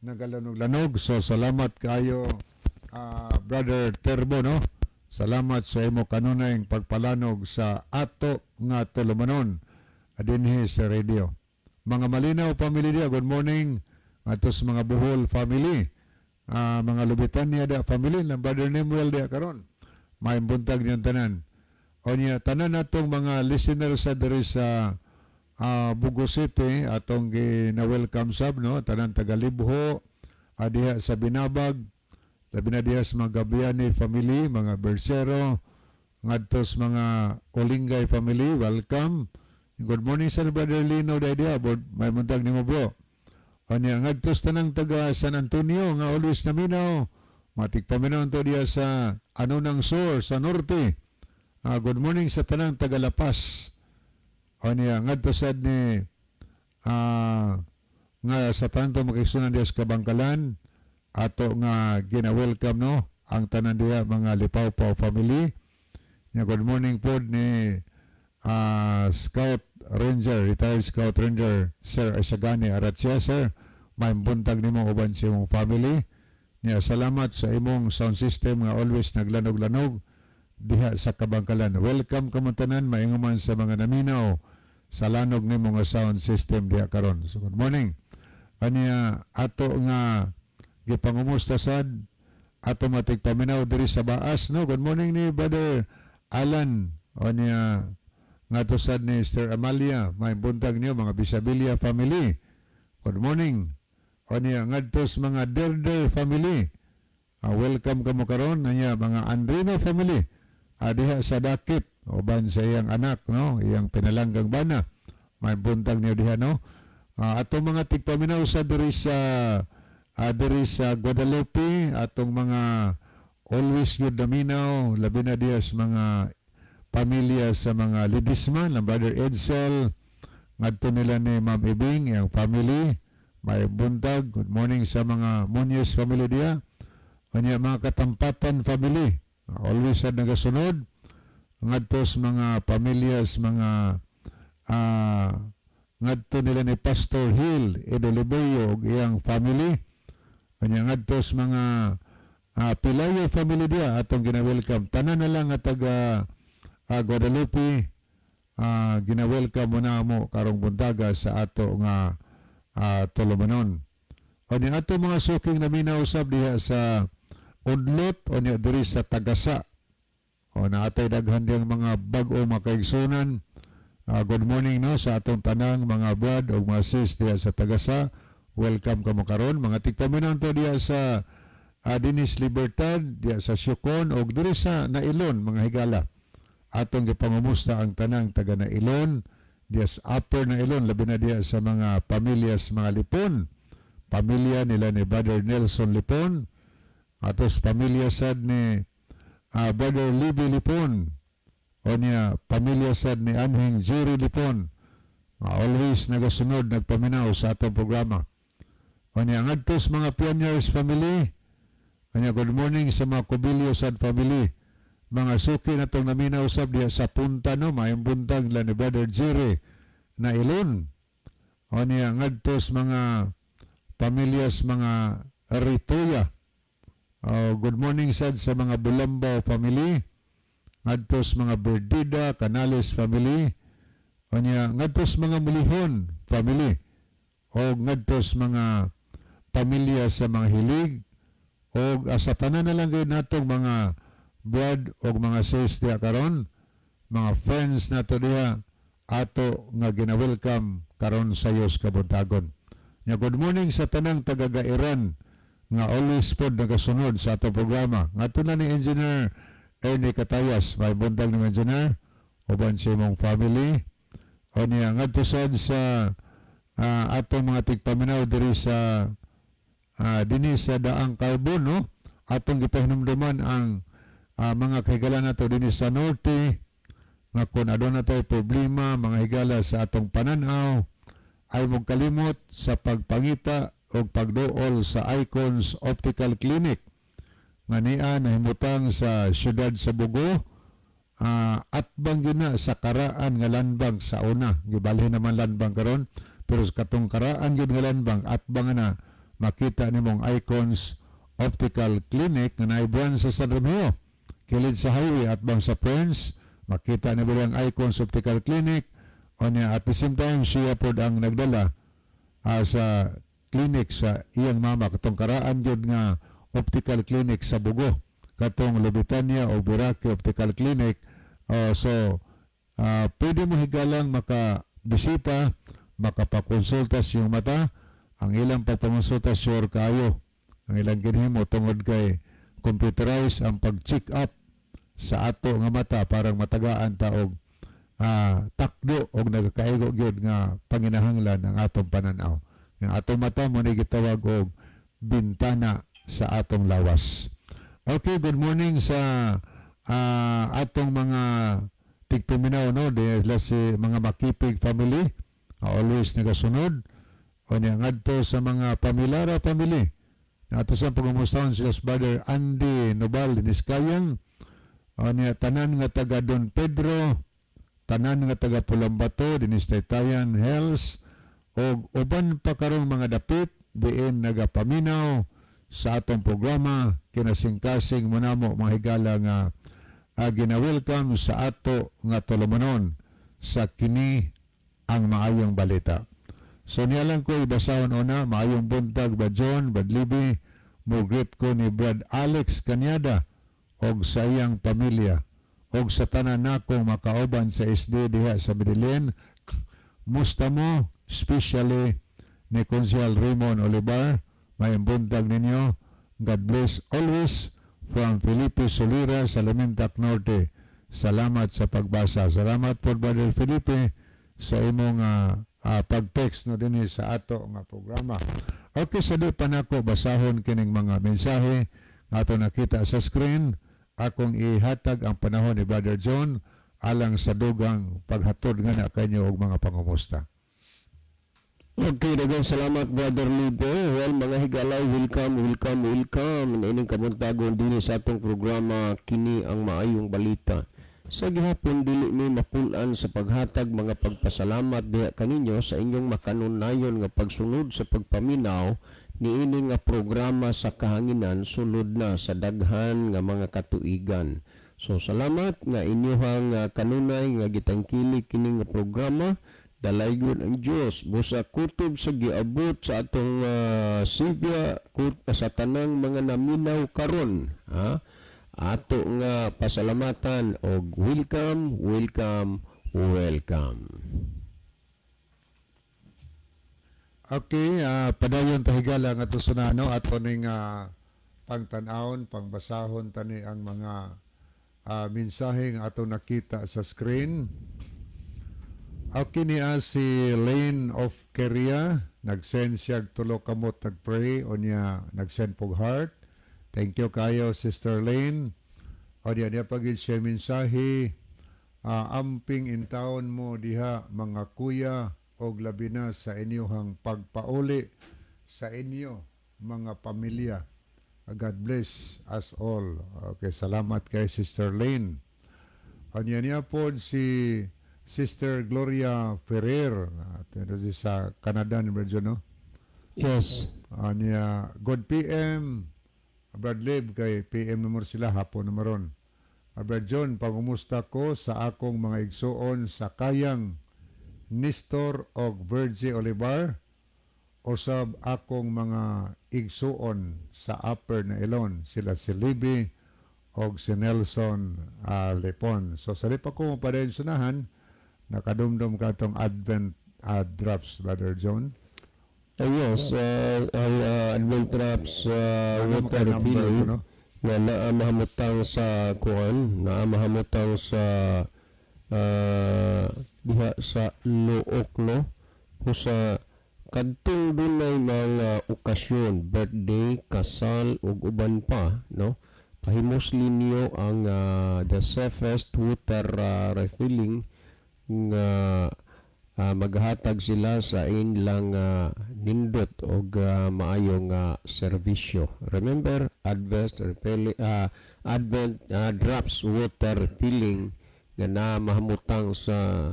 nagalanog-lanog. So salamat kayo, Brother Turbo, no. Salamat sa imo kanunay pagpalanog sa ato nga tulumanon dinhi sa radio. Mga Malinaw family diha, good morning. Ato sa mga Bohol family. Mga Lubitania diha family, ng Brother Nemuel diha karon. Maayong buntag niyang tanan. O niya, tanan natong mga listeners sa diri sa Bogo City, atong gina-welcome sab, no, tanan taga Libho, diha sa Binabag, labi na diha sa mga Gabiani family, mga Bersero, ngadto sa mga Olingay family, welcome. Good morning sa Brother Lino dahil diha, may buntag nimo, bro. Anya ngadto sa tanang taga San Antonio nga always naminaw, matigpaminaw to diha sa ano ng Sur sa Norte. Good morning sa tanang taga Lapas. Anya ngadto sad ni nga sa tanto makisunan diha sa Kabangkalan, ato nga gina-welcome, no, ang tanan diha mga Lipawpaw family. Nya good morning pod ni Scout Ranger, retired Scout Ranger Sir Isagani Aratsia, sir. May buntag nimo uban sa imong family. Nya salamat sa imong sound system nga always naglanog-lanog diha sa Kabangkalan. Welcome kamo tanan, maingon man sa mga naminaw sa lanog nimo nga sound system diha karon. So good morning. Ania ato nga gipangumusta sad ato matigpaminaw diri sa Baas, no. Good morning ni Brother Alan, o niya ngadto sad ni Sister Amalia, may buntag niyo, mga Bisabilia family. Good morning. O niya ngadto sa mga Derder family. Welcome kamo karon. Anya mga Andrino family. Diha sa Dakit uban sa iyang anak, no, iyang pinalanggang bana. May buntag niyo diha, no. Atong mga tigpaminaw sa diri sa Guadalupe, atong mga always good naminaw, labi na diha sa mga pamilya sa mga Lidisma, ng Brother Edsel, ngadto nila ni Ma'am Ibing, iyang family, may buntag. Good morning sa mga Muñoz family diha. Unya mga Katampatan family, always sa nagasunod, ngadto sa mga pamilya sa mga ngadto nila ni Pastor Hill Edoliboyo ug iyang family. Unya ngadto sa mga Pilayo family diha, atong gina-welcome. Tanan na lang nga taga Guadalupe, gina-welcome mo na mo karong buntaga sa ato nga tulumanon. O ni ato mga suking naminaw usab diha sa Udlot o niya diri sa Tagasa. O naatay daghan diyang mga bag-o makaigsunan. Good morning, no, sa atong tanang mga brad o mga sis diha sa Tagasa. Welcome kamo karon, mga tigpaminaw to diha sa Dinis Libertad, diha sa Siocon o diri sa Nailon, mga higala. Atong gipangumusta ang tanang taga Nailon, diha sa Upper Nailon, labi na diha sa mga pamilya sa mga Lipon. Pamilya nila ni Brother Nelson Lipon, atos pamilya sad ni Brother Libby Lipon, o niya pamilya sad ni Anhing Jerry Lipon, nga always nagasunod, nagpaminaw sa atong programa. O niya ngadto sa mga Pioneers family, o niya good morning sa mga Cubillo sad family, mga suki na itong naminaw sab diha sa Punta, no, mayong buntag nila ni Brother Jerry na ilon. O niya ngadto sa mga pamilyas mga Rituya. Oh, good morning sad sa mga Bulambaw family, ngadto sa mga Berdida, Canales family, o niya ngadto sa mga Mulihon family, o ngadto sa mga pamilya sa mga Hilig, o sa tanan na lang gayud natong mga brad o mga sis diha karon, mga friends nato diha, ato nga gina-welcome karon sa Diyos kabuntagon. Nya good morning sa tanang taga-Gairan nga always pod nagasunod sa atong programa. Ngadto na ni Engineer Ernie Katayas, may buntag ni Engineer uban sa imong family. O niya ngadto sad sa atong mga tigpaminaw diri sa dinhi sa Daang Carbon, no, atong gipahinumduman ang mga kahigala nato dinhi sa Norte nga kung aduna tay problema, mga higala, sa atong pananaw, ay mong kalimot sa pagpangita o pagduol sa Icons Optical Clinic nga niya nahimutang sa siyudad sa Bogo, atbang gyud na sa karaan nga landbank. Sa una gibalhin naman landbank karon, pero sa katong karaan gyud nga landbank, atbang na makita nimong Icons Optical Clinic nga naay branch sa San Romeo, kilid sa highway, atbang sa Friends, makita nimo ang Icons Optical Clinic. O niya at the same time siya pod ang nagdala sa clinic sa iyang mama, katong karaan gyud nga optical clinic sa Bogo, katong Lubitania o Buraki Optical Clinic. So pwede mo, higalang, maka bisita, makapakonsulta sa iyong mata. Ang ilang pagpangonsulta, sure kayo ang ilang ginhimo tungod kay computerized ang pag-check up sa ato nga mata, parang matagaan ta og takdo og nagakaigo gyud nga panginahanglan ang atong pananaw. Ang atong mata mo ni gitawag og bintana sa atong lawas. Okay, good morning sa atong mga tigpaminaw, no, di si mga Makipig family, always nagasunod. O niya ngadto sa mga Pamilara family. Ato sa pangumustahon sila sa Brother Andy Nobal Diniscayan. O niya tanan nga taga Don Pedro, tanan nga taga Pulambato, dinis Taytayan Hills, o uban pa karong mga dapit diin nagapaminaw. Sa atong programa kinasingkasing mo namo, mga higala, nga gina-welcome sa ato nga tulumanon sa Kini ang Maayong Balita. So niya lang ko ibasahon una. Maayong buntag, Brad John, Brad Libby, mo greet ko ni Brad Alex Canyada og sa iyang pamilya og sa tanan nakong makauban sa SD diha sa Medellin. Musta mo, especially ni Konsehal Raymond Olivar. Maayong buntag ninyo. God bless always from Felipe Solira sa Lamintak Norte. Salamat sa pagbasa. Salamat po, Brother Felipe, sa imong pag-text no dinhi sa ato nga programa. Okay, sa di pa nako basahon kining mga mensahe nga ato nakita sa screen, akong ihatag ang panahon ni Brother John alang sa dugang paghatod nga na kanyo og mga pangumusta. Okay, daghang salamat, Brother Libe. Well, mga higala, welcome, welcome, welcome. Ining kabuntagon dinhi sa atong programa Kini ang Maayong Balita. Sa gihapon dili mi mapul-an sa paghatag mga pagpasalamat diha kaninyo sa inyong makanunayon nga pagsunod sa pagpaminaw niini nga programa sa kahanginan sulod na sa daghan nga mga katuigan. So salamat nga inyuhang kanunay nga gitangkilik kini nga programa. Dalaygon ang Dios busa kutob sa giabot sa atong Sibya sa tanang mga naminaw karon, ha? Ato nga pasalamatan og welcome, welcome, welcome. Okay, padayon ta, higala, nga ato sunano ato ning pangtan-awon, pangbasahon tani ang mga mensahe nga ato nakita sa screen. Okay niya si Lane of Korea, nag-send siya og tulo kamot, nag-pray unya nag-send pog heart. Thank you kayo, Sister Lane. O diya niya pagid siya mensahe, amping intawon mo diha, mga kuya, og labi na sa inyong pagpauli sa inyo mga pamilya. God bless us all. Okay, salamat kay Sister Lane. Anya niya po si Sister Gloria Ferrer, sa Canada ni Brad John, no? Yes. Anya, good PM, Brad Lib, kay PM naman sila, hapon naman ron. Brad John, pangumusta ko sa akong mga igsuon sa kayang Nestor og Virgie Olivar, usab akong mga igsuon sa Upper na Ilon, sila si Libby og si Nelson Lepon. So sa pa ko mapadaysunahan, nakadumdum ka itong Advent Drops, Brother John. Yes, ang Advent Drops Ano water maka-number refilling ito, no? nga naa mahamutang sa kuan, naa mahamutang sa diha sa Look, no, sa kadtong dunay mga okasyon, birthday, kasal ug uban pa, no, pahimos ninyo ang the safest water refilling nga maghatag sila sa ilang nindot og maayong serbisyo. Remember, Advent refilling, Advent Drops water refilling nga na mahamutang sa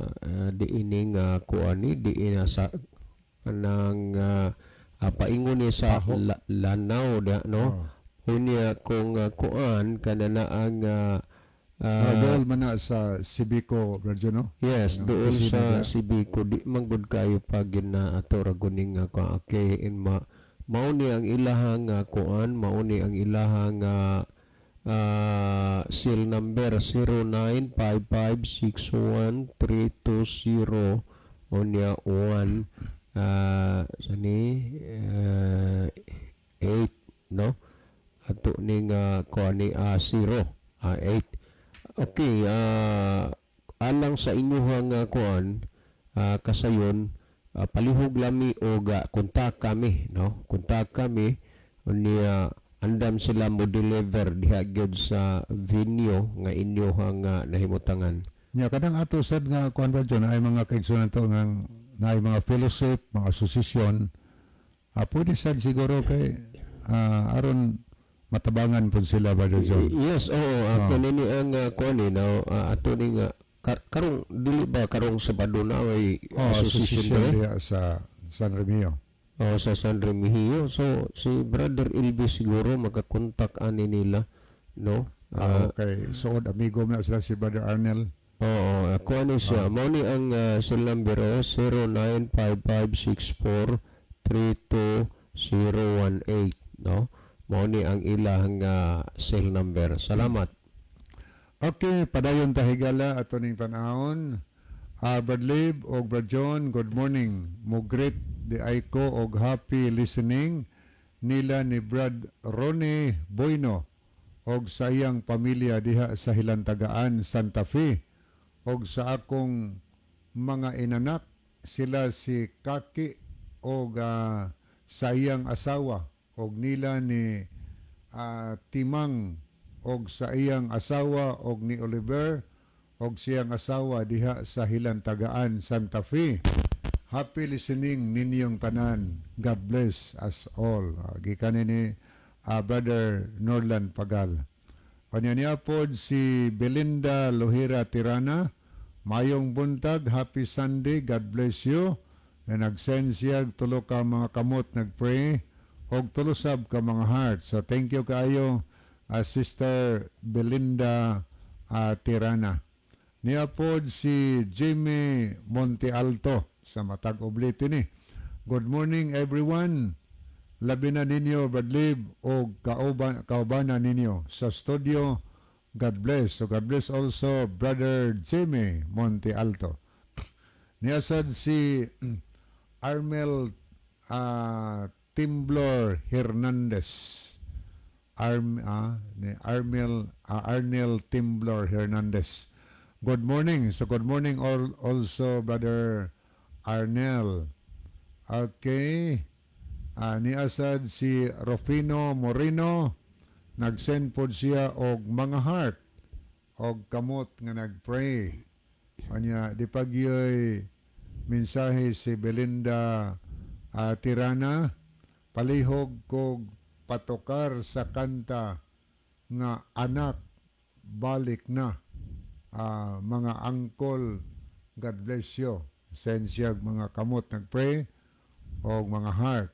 diining kuani diin sa kanang paingon ni sa Paho. Lanao da, no? Oh. Unya kung kuan kana na ang Dool man na sa Sibico, Brad John, no? Yes, Ano, doon opisina sa diha. Sibico di man gud kayo pag na ato ra guning okay in ma mao ni ang ilahang kuan, mao ni ang ilahang cell number 09556132 unya 1 sani 8, no, ato ning kuan ni 0 8. Okay, alang sa inyuhang kuan kasayon, palihog lami og kontak kami, no, kontak kami unya andam sila mo deliver diha gyud sa venue nga inyuhang nahimutangan. Nya kadang ato sad nga kuan ba John ay mga kaigsunan to nga na mga fellowship, mga association, pwede sad siguro kay aron matabangan po sila ba John. Yes, oo, ato nini ang kuan ni no, ato ni nga karong dili ba karong Sabado na ay Oh, association association dire? diha sa San Remio. Oh, sa San Remigio. So si Brother Elvis siguro makakontak ani nila, no? Ah, okay. Suod amigo mo na sila si Brother Arnel. Oo, ako ano siya. Mao ni ang cell number, oh, 095564 32018, no? Mao ni ang ilang cell number. Salamat. Okay, padayon ta, higala, ato ning tan-awon. Brad Lib og Brad John, good morning. Mo greet diay ko og happy listening nila ni Brad Ronnie Boyno og sa iyang pamilya diha sa Hilantagaan, Santa Fe, og sa akong mga inanak, sila si Kaki og sa iyang asawa, og nila ni Timang og sa iyang asawa, og ni Oliver og siyang asawa diha sa Hilantagaan, Santa Fe. Happy listening ninyong tanan. God bless us all. Gikan ni Brother Norland Pagal. Kanya niya pod si Belinda Lohira Tirana. Mayong buntag, happy Sunday, God bless you. Na nag-send siya tulo ka mga kamot nag-pray og tulo sab ka mga heart. So thank you kaayo, Sister Belinda Tirana. Niya pod si Jimmy Monte Alto sa Matag Obliti ni. Good morning, everyone. Labi na ninyo, Brad Lib, o kaubanan ninyo sa studio. God bless. So God bless also, Brother Jimmy Monte Alto. Niasad si Armel Timblor Hernandez. Ni Armel Arnel Timblor Hernandez. Good morning. So good morning all also, Brother Arnel. Okay. Niasad si Rufino Moreno, nag-send pod siya og mga heart og kamot nga nag-pray. Anya di pagyoy mensahe si Belinda Tirana, palihog kog patokar sa kanta nga "Anak Balik Na", mga angkol. God bless you. Send siya mga kamot nagpray og mga heart.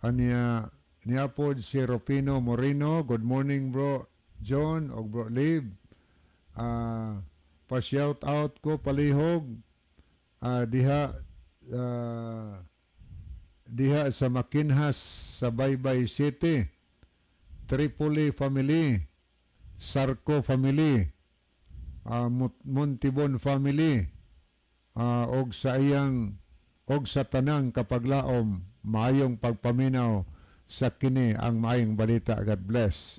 Anya niya pod si Rufino Moreno, good morning, Bro John og Bro Lib. Pa shout out ko palihog diha diha sa Makinhas sa Baybay City. Tripoli family, Sarko family, Montibon family, og sa iyang og sa tanang kapaglaom, maayong pagpaminaw sa Kini ang Maayong Balita. God bless.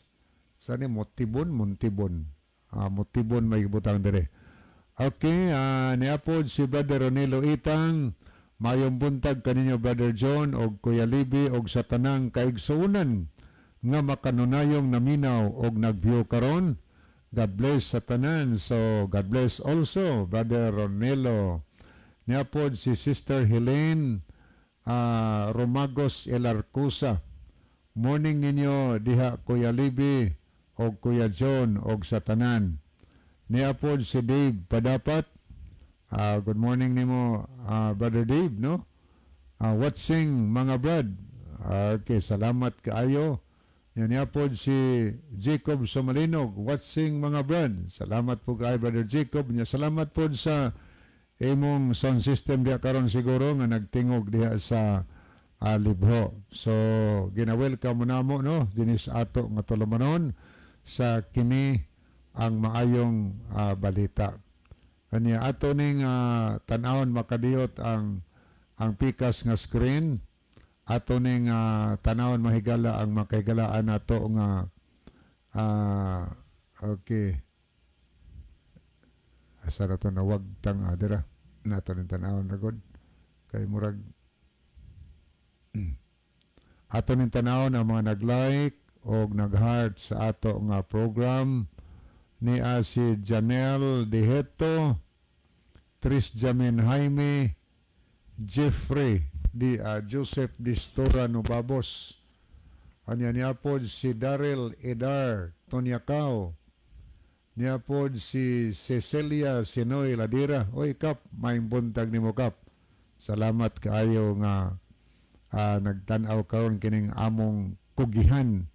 Sa ni Montibon, Montibon. Montibon may butang dire. Okay, niapod si Brother Ronelo Itang. Maayong buntag kaninyo, Brother John og Kuya Libi, og sa tanang kaigsuonan nga makanunayong naminaw og nag-view karon. God bless sa tanan. So God bless also, Brother Ronelo. Niapod si Sister Helene Romagos Elarcusa. Morning ninyo diha, Kuya Libi og Kuya John og sa tanan. Niapod si Dave Padapat. Good morning nimo, Brother Dave, no? Watching, mga brad. Okay, salamat kaayo. Yan niapod si Jacob Somalinog, watching, mga brad. Salamat po kay Brother Jacob. Nya salamat po sa imong sound system diha karon siguro nga nagtingog diha sa Libho. So gina-welcome mo namo, no, dinhi sa ato nga tulumanon sa Kini ang Maayong Balita. Kanya ato ning tan-awon makadiyot ang pikas nga screen. Ato ning tan-awon, mahigala, ang makahigalaan nato nga okay, asa na to nawag tang dira nato ning tan-awon ra gud kay murag ato ning tan-awon ang mga nag-like og nag-heart sa ato nga program ni si Janelle Diheto, Tris Jamin Jaime, Jeffrey di Joseph Distora Nubabos. Anya niya pod si Daryl Edar Tonyakaw. Niya pod si Cecilia Sinoy Ladira. Oy Kap, maayong buntag nimo, Kap. Salamat kaayo nga Nagtan-aw karon kining among kugihan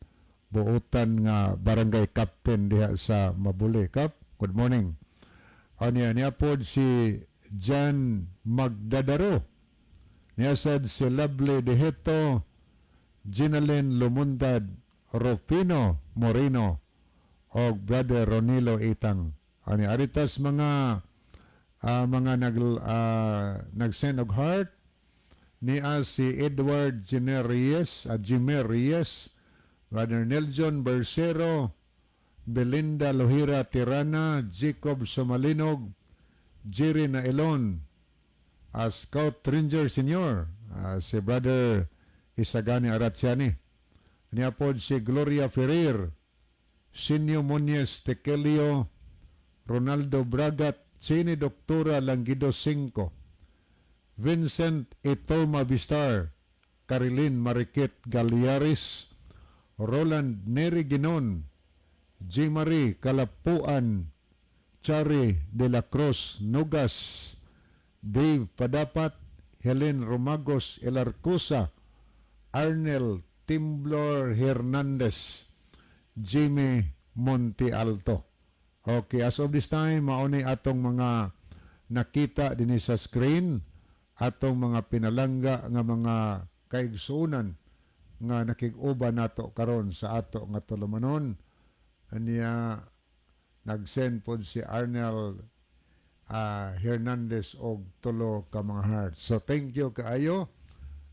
buotan nga barangay captain diha sa Mabuli. Kap, good morning. Anya niya pod si Jan Magdadaro. Niya sad si Lovely Deheto, Ginalyn Lumundad, Rufino Moreno, og Brother Ronilo Itang. Ani aritas mga nag-send og heart niya si Edward Jimerries, Jimerries, Brother Nelson Bercero, Belinda Lohira Tirana, Jacob Somalinog, Jerry Nailon, Scout Ranger Senior, si Brother Isagani Aratsiani. Niya pod si Gloria Ferrer, Sinyo Muñez Tekelio, Ronaldo Bragat, Chini Doktora Langido 5, Vincent Itoma Vistar, Carilyn Marikit Galiaris, Roland Neri Ginon, G. Marie Kalapuan, Chari de la Cruz Nugas, Dave Padapat, Helen Romagos Elarcusa, Arnel Timblor Hernandez, Jimmy Monte Alto. Okay, as of this time, mauni atong mga nakita dinhi sa screen, atong mga pinalangga nga mga kaigsuonan nga nakig-uban nato karon sa ato nga tulumanon. Anya nag-send pod si Arnel Hernandez og tulo ka mga heart. So thank you kaayo.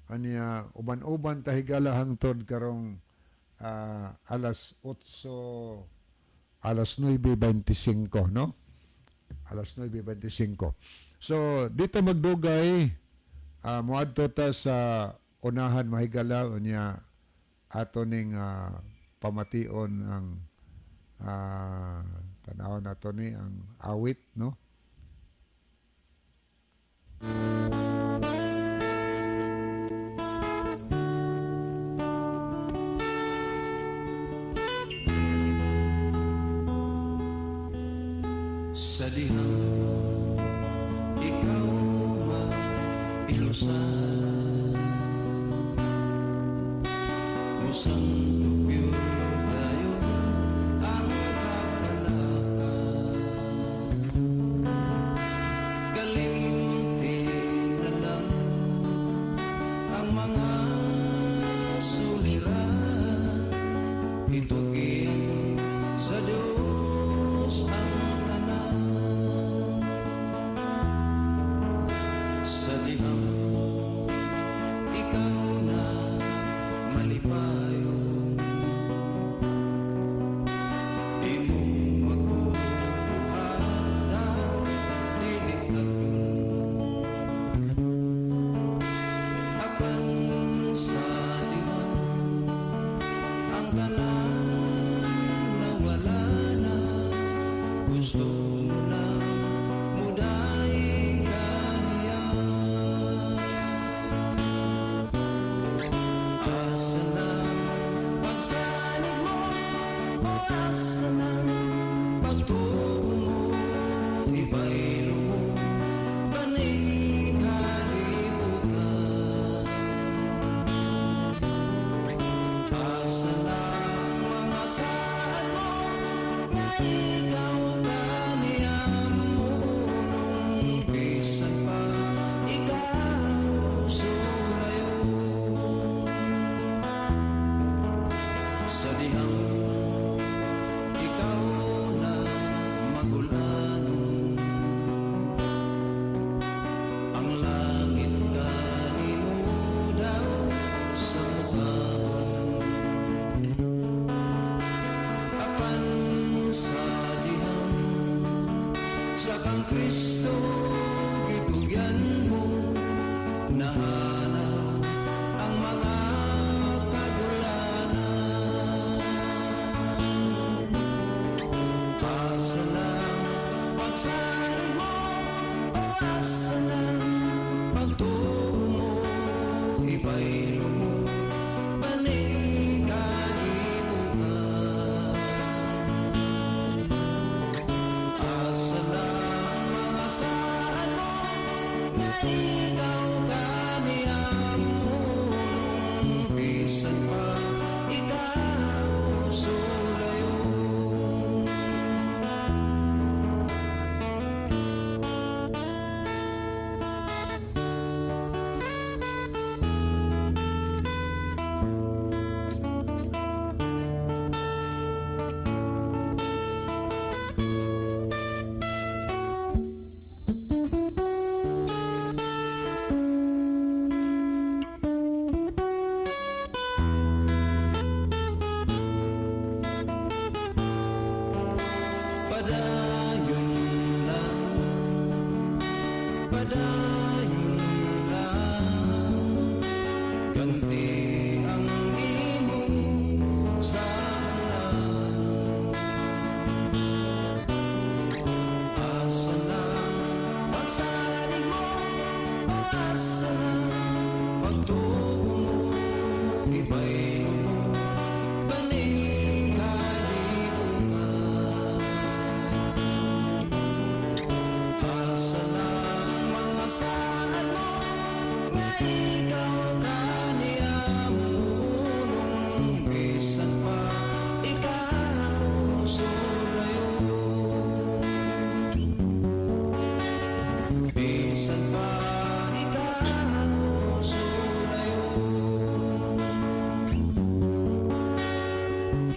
Anya uban-uban ta higala hangtod karong alas 8, alas 9:25, no? Alas 9:25. So dito magdugay, moadto ta sa unahan, mahigala, unya ato ning pamation ang tanawon nato ni ang awit, no? Sa dihang ikaw mailusan, musantupyo dayon ang kapalaka. Kalimti na lang ang mga suliran, itugin sa Diyos ang tanan. Sa dihang ikaw na malipayon, imong magbubuhat daw dili tagdon. Apan sa dihang ang tanan nawala na, gusto mo lang muday kaniya. Asa na pagsalig mo o asa na pagtuo mo, ibaylo mo baning kalibutan. Asa na ang mga saad mo nga ikaw kaniya muunong, bisan pa ikaw sulayon. Sa dihang ikaw na magulanon, ang langit kanimo daw sa mutabon. Apan sa dihang sa kang Kristo gitugyan mo, nahanaw ang mga kagulanan. Asa na pagsalig mo o asa na pagtuo mo, ibaylo mo baning kalibutan. Asa na ang mga saad mo nga ikaw kaniya muunong, Padayon lang, ganti ang imong saangan. Asa na pagsalig mo? Asa na pagtuo mo? Ibaylo mo baning kalibutan? Asa na ang mga saad mo nga ikaw kaniya mounong, bisan pa ikaw sulayon? Bisan pa ikaw sulayon.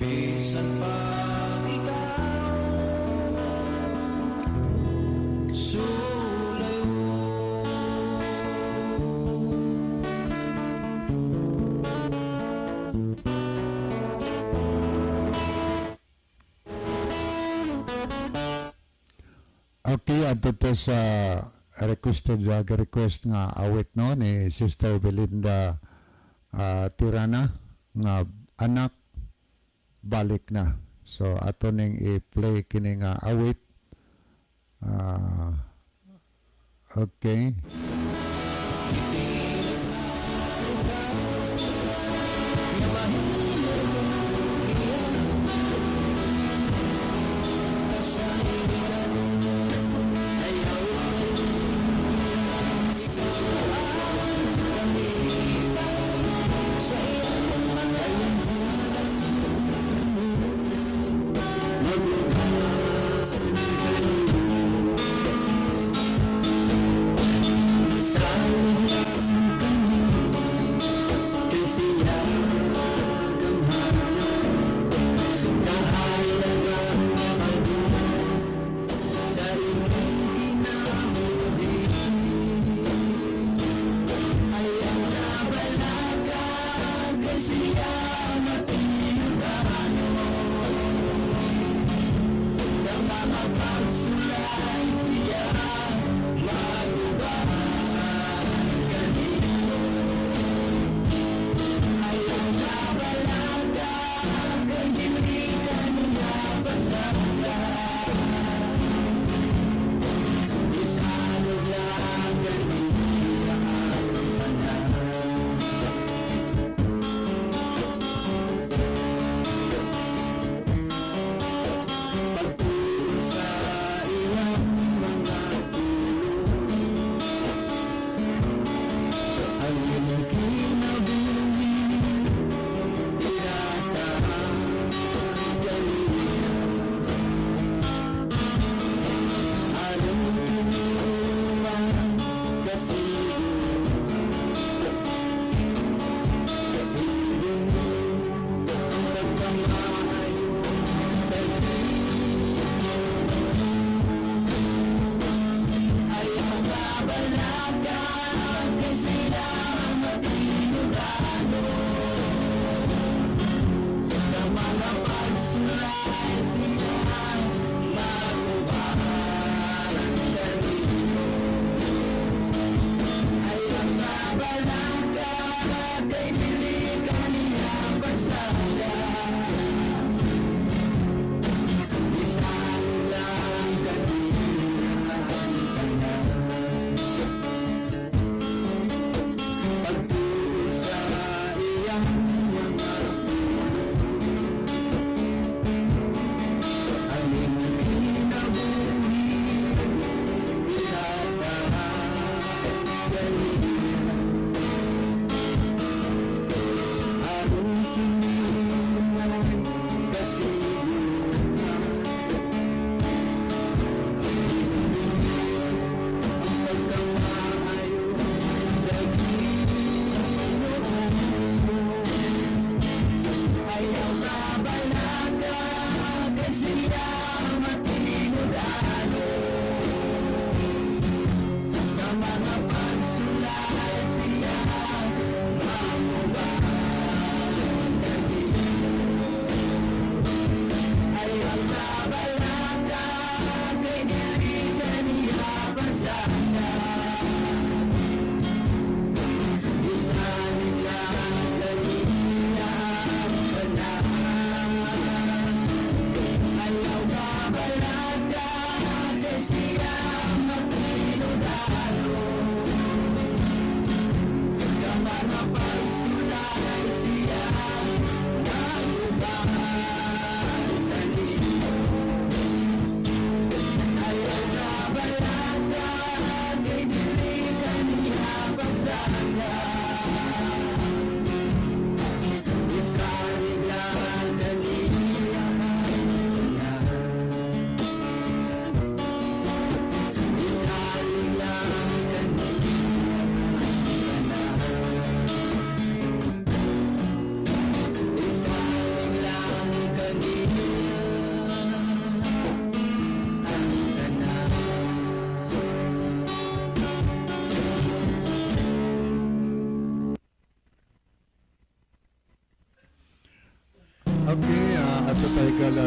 Bisan pa ikaw sulayon. Okay, adto to sa requested request nga awit, no, ni Sister Belinda Tirana nga "Anak Balik Na". So ato ning i-play kini nga awit. Okay.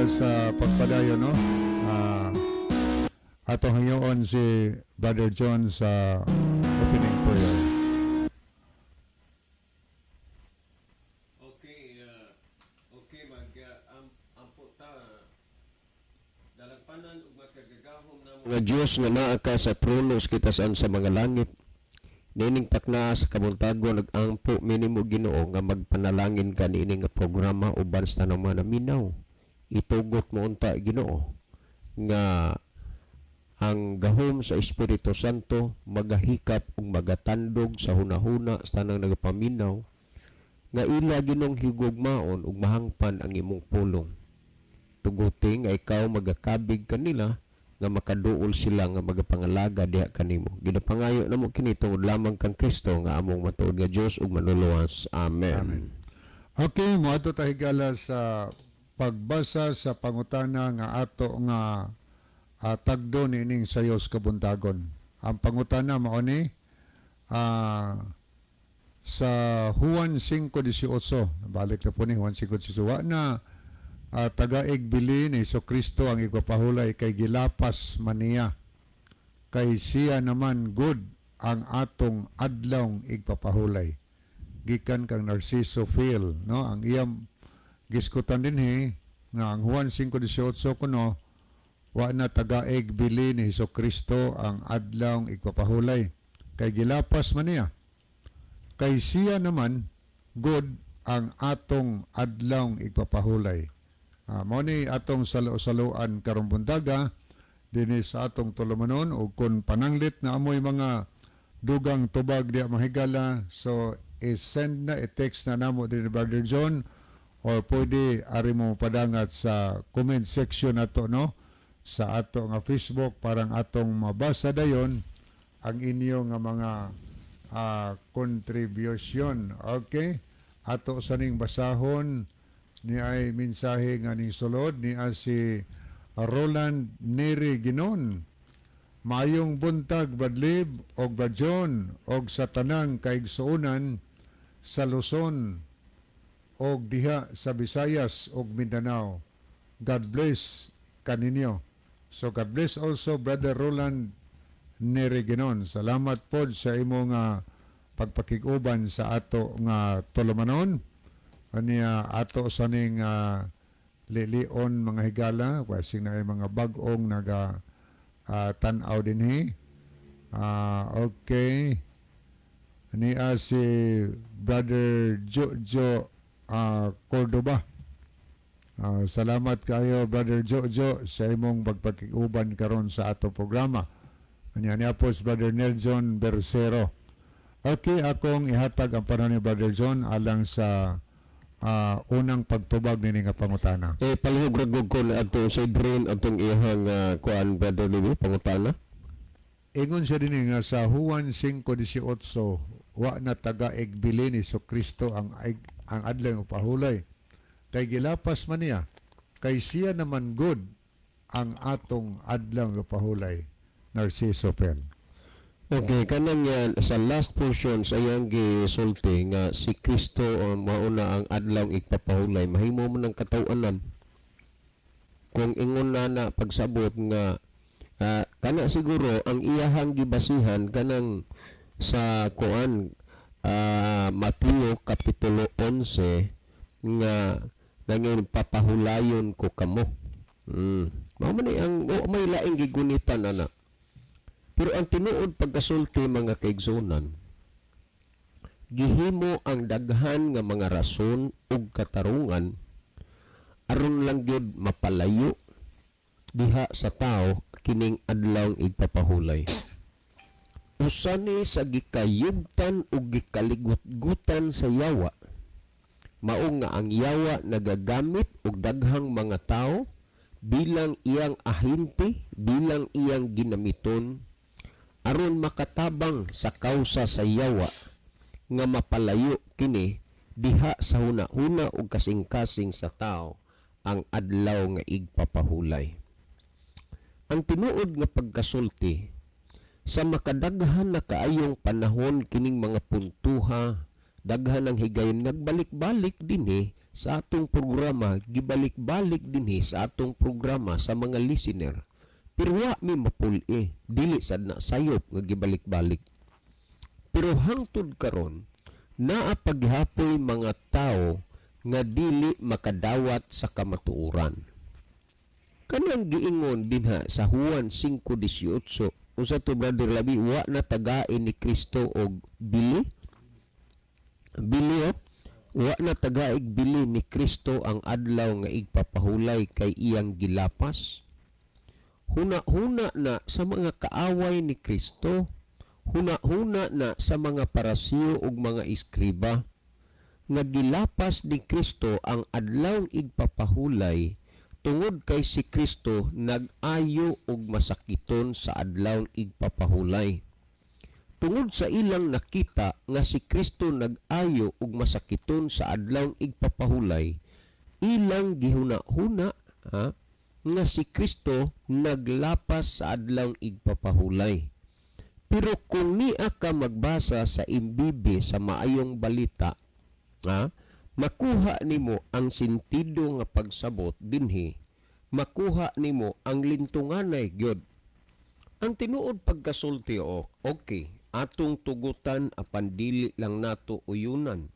higala sa pagpadayon, no? Atong hangyoon si Brother John sa opening prayer. Okay, mag ampo ta, dalagpanan ug makagagahom namo Nga Dios nga naa ka sa trono sa kitasan sa mga langit. Niining takna sa kabuntagon, nag-ampo mi nimo, Ginoo, nga magpanalangin ka niini nga programa uban sa tanang mga naminaw. Itugot mo unta, Ginoo, nga ang gahom sa Espiritu Santo magahikap ug magatandog sa hunahuna sa tanang nagapaminaw nga ila Ginoong higugmaon ug mahangpan ang imong pulong. Tuguti nga ikaw magakabig kanila nga makaduol sila nga magapangalaga diha kanimo. Ginapangayo namo kini tungod lamang kang Kristo nga among matuod nga Dios ug Manluluwas. Amen. Amen. Okay, moadto ta, higala, sa pagbasa sa pangutana nga ato nga tagdo niining sayos kabuntagon. Ang pangutana mao ni sa Juan 5:18. Balik na po ni Juan 5:18. Wa na tagaig bili ni Kristo ang igpapahulay kay gilapas man niya. Kay siya naman gud ang atong adlawng igpapahulay. Gikan kang Narciso Phil, no? Ang iyang giskutan dinhi nga ang Juan 5:18 kuno wa na tagaig bili ni Hesus Kristo ang adlawng igpapahulay kay gilapas man niya. Kay siya naman gud ang atong adlawng igpapahulay. Mao ni atong salo-saloan karong buntaga dinhi sa atong tulumanon, ug kung pananglit na amoy mga dugang tubag diya, mahigala, so i-send na, i-text na namo din ni Brother John or pwede ari mo padangat sa comment section nato, no, sa ato nga Facebook, parang atong mabasa dayon ang inyo nga mga contribution. Okay, ato saning basahon ni ay mensahe nga ning sulod ni si Roland Neri Ginon. "Maayong buntag, Brad Lib og Brad John og sa tanang kaigsuonan sa Luzon og diha sa Visayas og Mindanao. God bless kaninyo." So God bless also, Brother Roland Neri Ginon. Salamat pod sa imo nga pagpakig-uban sa ato nga tulumanon. Ania ato saning lilion, mga higala, kasi na ay mga bag-ong naga tan-aw dinhi. Okay. Niya si Brother Jojo Cordoba. Salamat kayo, Brother Jojo, sa imong pagpakig-uban karon sa ato programa. Anya niya po si Brother Nelson Bercero. Okay, akong ihatag ang panahon ni Brother John alang sa unang pagtubag nini nga pangutana. Eh, palihog ra gud ko na ato sa drain atong iyang kuan, Brother Libby, pangutana. Ingon siya din nga sa Juan 5:18, wa na taga bili ni Kristo ang adlaw nga pahulay kay gilapas man niya. Kay siya naman gud ang atong adlaw nga pahulay. Narciso Pel. Okay, kanang yan, sa last portion sa iyang gisulti nga si Kristo ang mauna ang adlaw igpapahulay, mahimo man ang kataw-anan. Kung ingon na na pagsabot nga kana siguro ang iyahang gibasihan kanang sa kuan, Mateo kapitulo 11 nga nangin papahulayon ko kamo. Mao man ni ang o, may laing gigunitan ana. Pero ang tinuod pagkasulti, mga kaigsunan, gihimo ang daghan nga mga rason ug katarungan aron lang gyud mapalayo diha sa tao kining adlaw igpapahulay. Usa ni sa gikayugtan ug gikaligutgutan sa yawa. Mao nga ang yawa nagagamit og daghang mga tao bilang iyang ahente, bilang iyang ginamiton aron makatabang sa kausa sa yawa nga mapalayo kini diha sa huna-huna ug kasing-kasing sa tao ang adlaw nga igpapahulay. Ang tinuod nga pagkasulti, sa makadaghan na kaayong panahon kining mga puntuha, daghan ang higayon nagbalik-balik dinhi. Sa atong programa, gibalik-balik dinhi sa atong programa sa mga listener. Pero wa mi mapuli, dili sad na sayop nga gibalik-balik. Pero hangtod karon, naa paghapoy mga tao nga dili makadawat sa kamatuoran. Kanang giingon dinha sa Juan 5:18, unsa to, Brother Labi, wa na tagain ni Kristo og bili? Bili, oh? Wa na tagaig bili ni Kristo ang adlaw nga igpapahulay kay iyang gilapas. Huna-huna na sa mga kaaway ni Kristo, huna-huna na sa mga Parasiyo ug mga eskriba nga gilapas ni Kristo ang adlaw igpapahulay tungod kay si Kristo nag-ayo og masakiton sa adlaw igpapahulay. Tungod sa ilang nakita nga si Kristo nag-ayo og masakiton sa adlaw igpapahulay, ilang gihuna-huna, ha, nga si Kristo naglapas sa adlaw igpapahulay. Pero kung niya ka magbasa sa imbibe sa Maayong Balita, ha, makuha nimo ang sentido nga pagsabot dinhi, makuha nimo ang lintunganay gyud. Ang tinuod pagkasulti, o okay, atong tugutan apan dili lang nato uyunan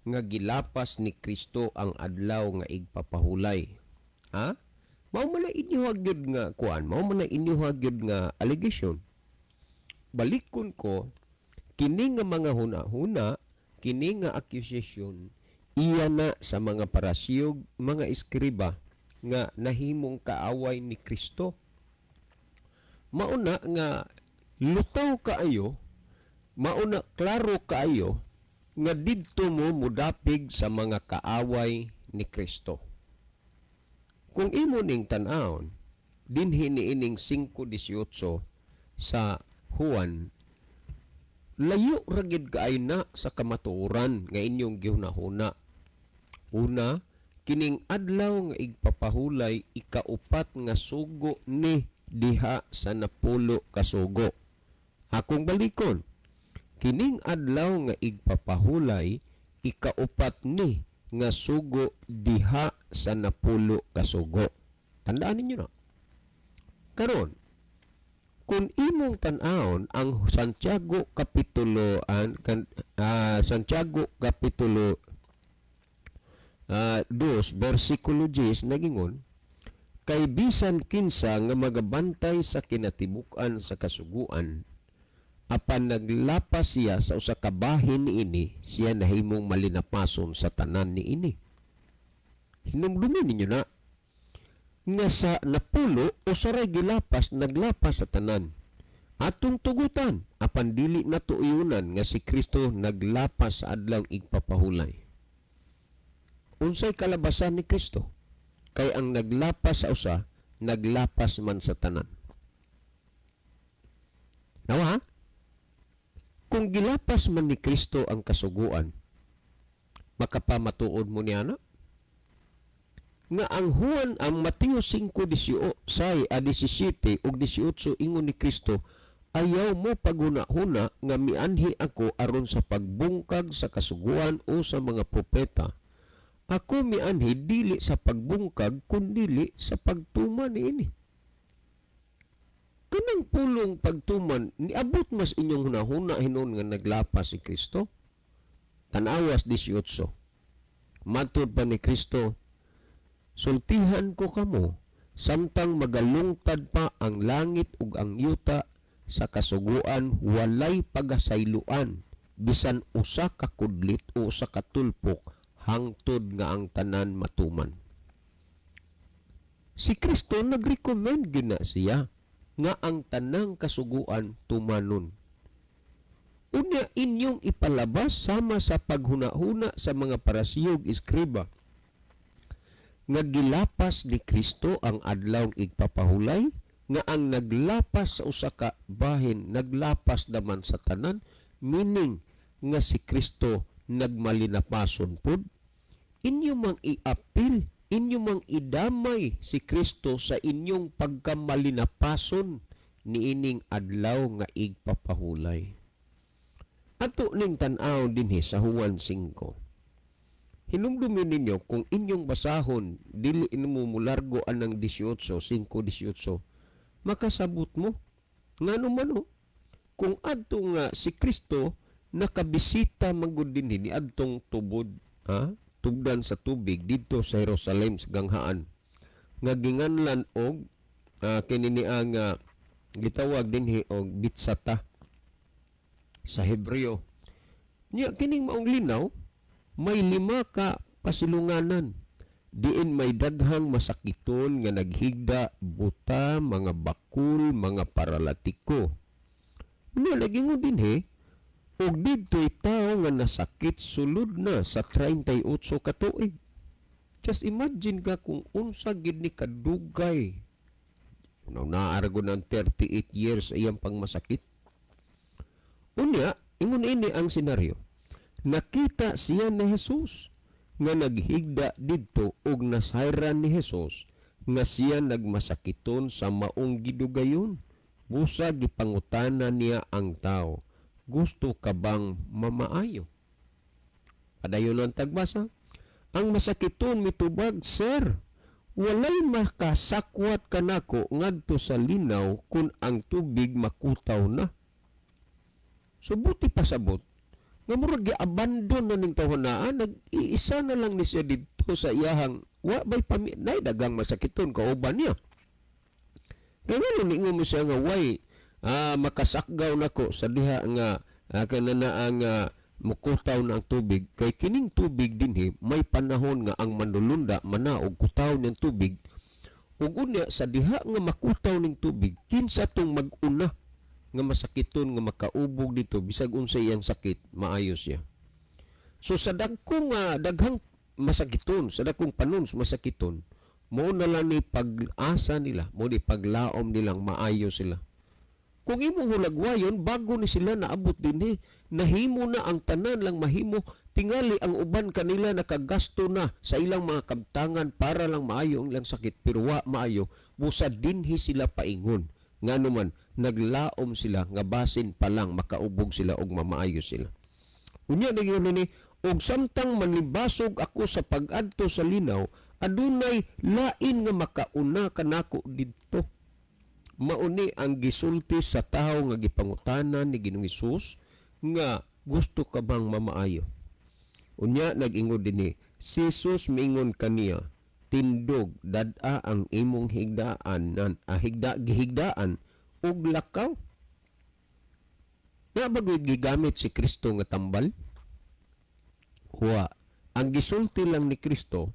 nga gilapas ni Kristo ang adlaw nga igpapahulay. Ha? Mao man na inyo gyud nga kuan, mao man na inyo gyud nga allegation. Balikon ko kini nga mga huna-huna, kini nga accusation, iya na sa mga Parasiyog, mga eskriba nga nahimong kaaway ni Kristo. Mauna nga lutaw kaayo, mauna klaro kaayo nga didto mo mudapig sa mga kaaway ni Kristo. Kung imo ning tan-awon dinhi niining 5:18 sa Juan, layo ra gid kaayo na sa kamatuoran nga inyong gihunahuna. Una, kining adlaw nga igpapahulay ikaupat nga sugo ni diha sa 10 ka sugo. Akong balikon, kining adlaw nga igpapahulay ikaupat ni nga sugo diha sa 10 ka sugo. Tandaan ninyo na. Karon, kung imong tan-awon ang Santiago kapitulo Santiago kapitulo 2 bersikulo 10 nagingon, kay bisan kinsa nga magabantay sa kinatibuk-an sa kasuguan apan naglapas siya sa usa ka bahin niini, siya nahimong malinapason sa tanan niini. Hinumdumin ninyo na nga sa 10 usaray gilapas, naglapas sa tanan. Atong tugutan apan dili nato uyunan nga si Kristo naglapas sa adlaw igpapahulay. Unsay kalabasan ni Kristo? Kay ang naglapas sa usa, naglapas man sa tanan. Nawa, ha? Kung gilapas man ni Kristo ang kasuguan, makapamatuod mo niya na? Nga ang Juan, ang Mateo 5:17 ug 18 ingon ni Kristo, ayaw mo paghuna-huna nga mianhi ako aron sa pagbungkag sa kasuguan o sa mga propeta. Ako mianhi dili sa pagbungkag kundili sa pagtuman niini. Kanang pulong pagtuman, niabot mas inyong hunahuna hinon nga naglapas si Kristo? Tanawas 18. Matud pa ni Kristo, sultihan ko kamo samtang magalungtad pa ang langit ug ang yuta sa kasuguan walay pagasayloan bisan usa ka kudlit o usa ka tulpok hangtod nga ang tanan matuman. Si Kristo nagrecommend gina siya nga ang tanang kasuguan tumanon. Unya inyong ipalabas sama sa paghunahuna sa mga Parasiyog eskriba nga gilapas ni Kristo ang adlaw igpapahulay, nga ang naglapas sa usa ka bahin naglapas naman sa tanan, meaning nga si Kristo nagmalinapason pud. Inyo mang iapil, inyo mang idamay si Kristo sa inyong pagkamalinapason niining adlaw nga igpapahulay. Ato ning tan-aw dinhi sa Juan 5. Hinumdumin ninyo kung inyong basahon dili mo mulargo anang 18, 5, 18, makasabot mo. Ngano man oh, kung adto nga si Kristo nakabisita man gud dinhi ni adtong tubod, ha? Tubdan sa tubig didto sa Jerusalem sa ganghaan nga ginganlan og kini niya nga gitawag dinhi og Bitsata sa Hebreo. Nya kining maong linaw may 5 ka pasilunganan diin may daghang masakiton nga naghigda, buta, mga bakul, mga paralatiko. Unya lagingon dinhi og didto'y tao nga nasakit sulod na sa 38 ka tuig. Just imagine ka kung unsa gid ni kadugay. Naargo ng 38 years iyang pangmasakit. Unya, ingon ini ang senaryo. Nakita siya ni Jesus nga naghigda didto og nasayran ni Jesus nga siya nagmasakiton sa maong gidugayon. Busa gipangutana niya ang tao, gusto ka bang mamaayo? Padayon ang tagbasa. Ang masakiton mitubag, sir, walay makasakwat kanako ngadto sa linaw kun ang tubig makutaw na. So buti pasabot nga murag gi-abandon na ning tawhanaan, nag-iisa na lang ni siya didto sa iyahang wa bay nay dagang masakiton kauban niya. Kaya nga ningon mo siya nga way makasakgaw nako sa diha nga kanana ang mukutaw na ang tubig, kay kining tubig dinhi may panahon nga ang manulunda manaog kutaw ning tubig, ug unya sa diha nga makutaw ning tubig kinsa tong mag-una nga masakiton nga makaubog dito bisag unsa iyang sakit maayo siya. So sa dagkong daghang masakiton, sa dagkong panon masakiton, mo na lang ni pag-asa nila, mo ni paglaom nilang maayo sila. Kung imong hulagwayon, bago ni sila naabot dinhi, nahimo na ang tanan lang mahimo, tingali ang uban kanila nakagasto na sa ilang mga kabtangan para lang maayo ang ilang sakit, pero wa maayo, busa dinhi sila paingon. Ngano man, naglaom sila nga basin pa lang makaubog sila og mamaayo sila. Unya nagyun ni, og samtang manibasog ako sa pag-adto sa linaw, adunay lain nga makauna kanako didto. Mauni ang gisulti sa tawo nga gipangutana ni Ginoong Hesus nga gusto ka bang mamaayo. Unya nag-ingon dinhi, si Jesus miingon kaniya, tindog dad-a ang imong higdaan nan higda gihigdaan ug lakaw. Nga ba gigamit si Kristo nga tambal? Wa. Ang gisulti lang ni Kristo,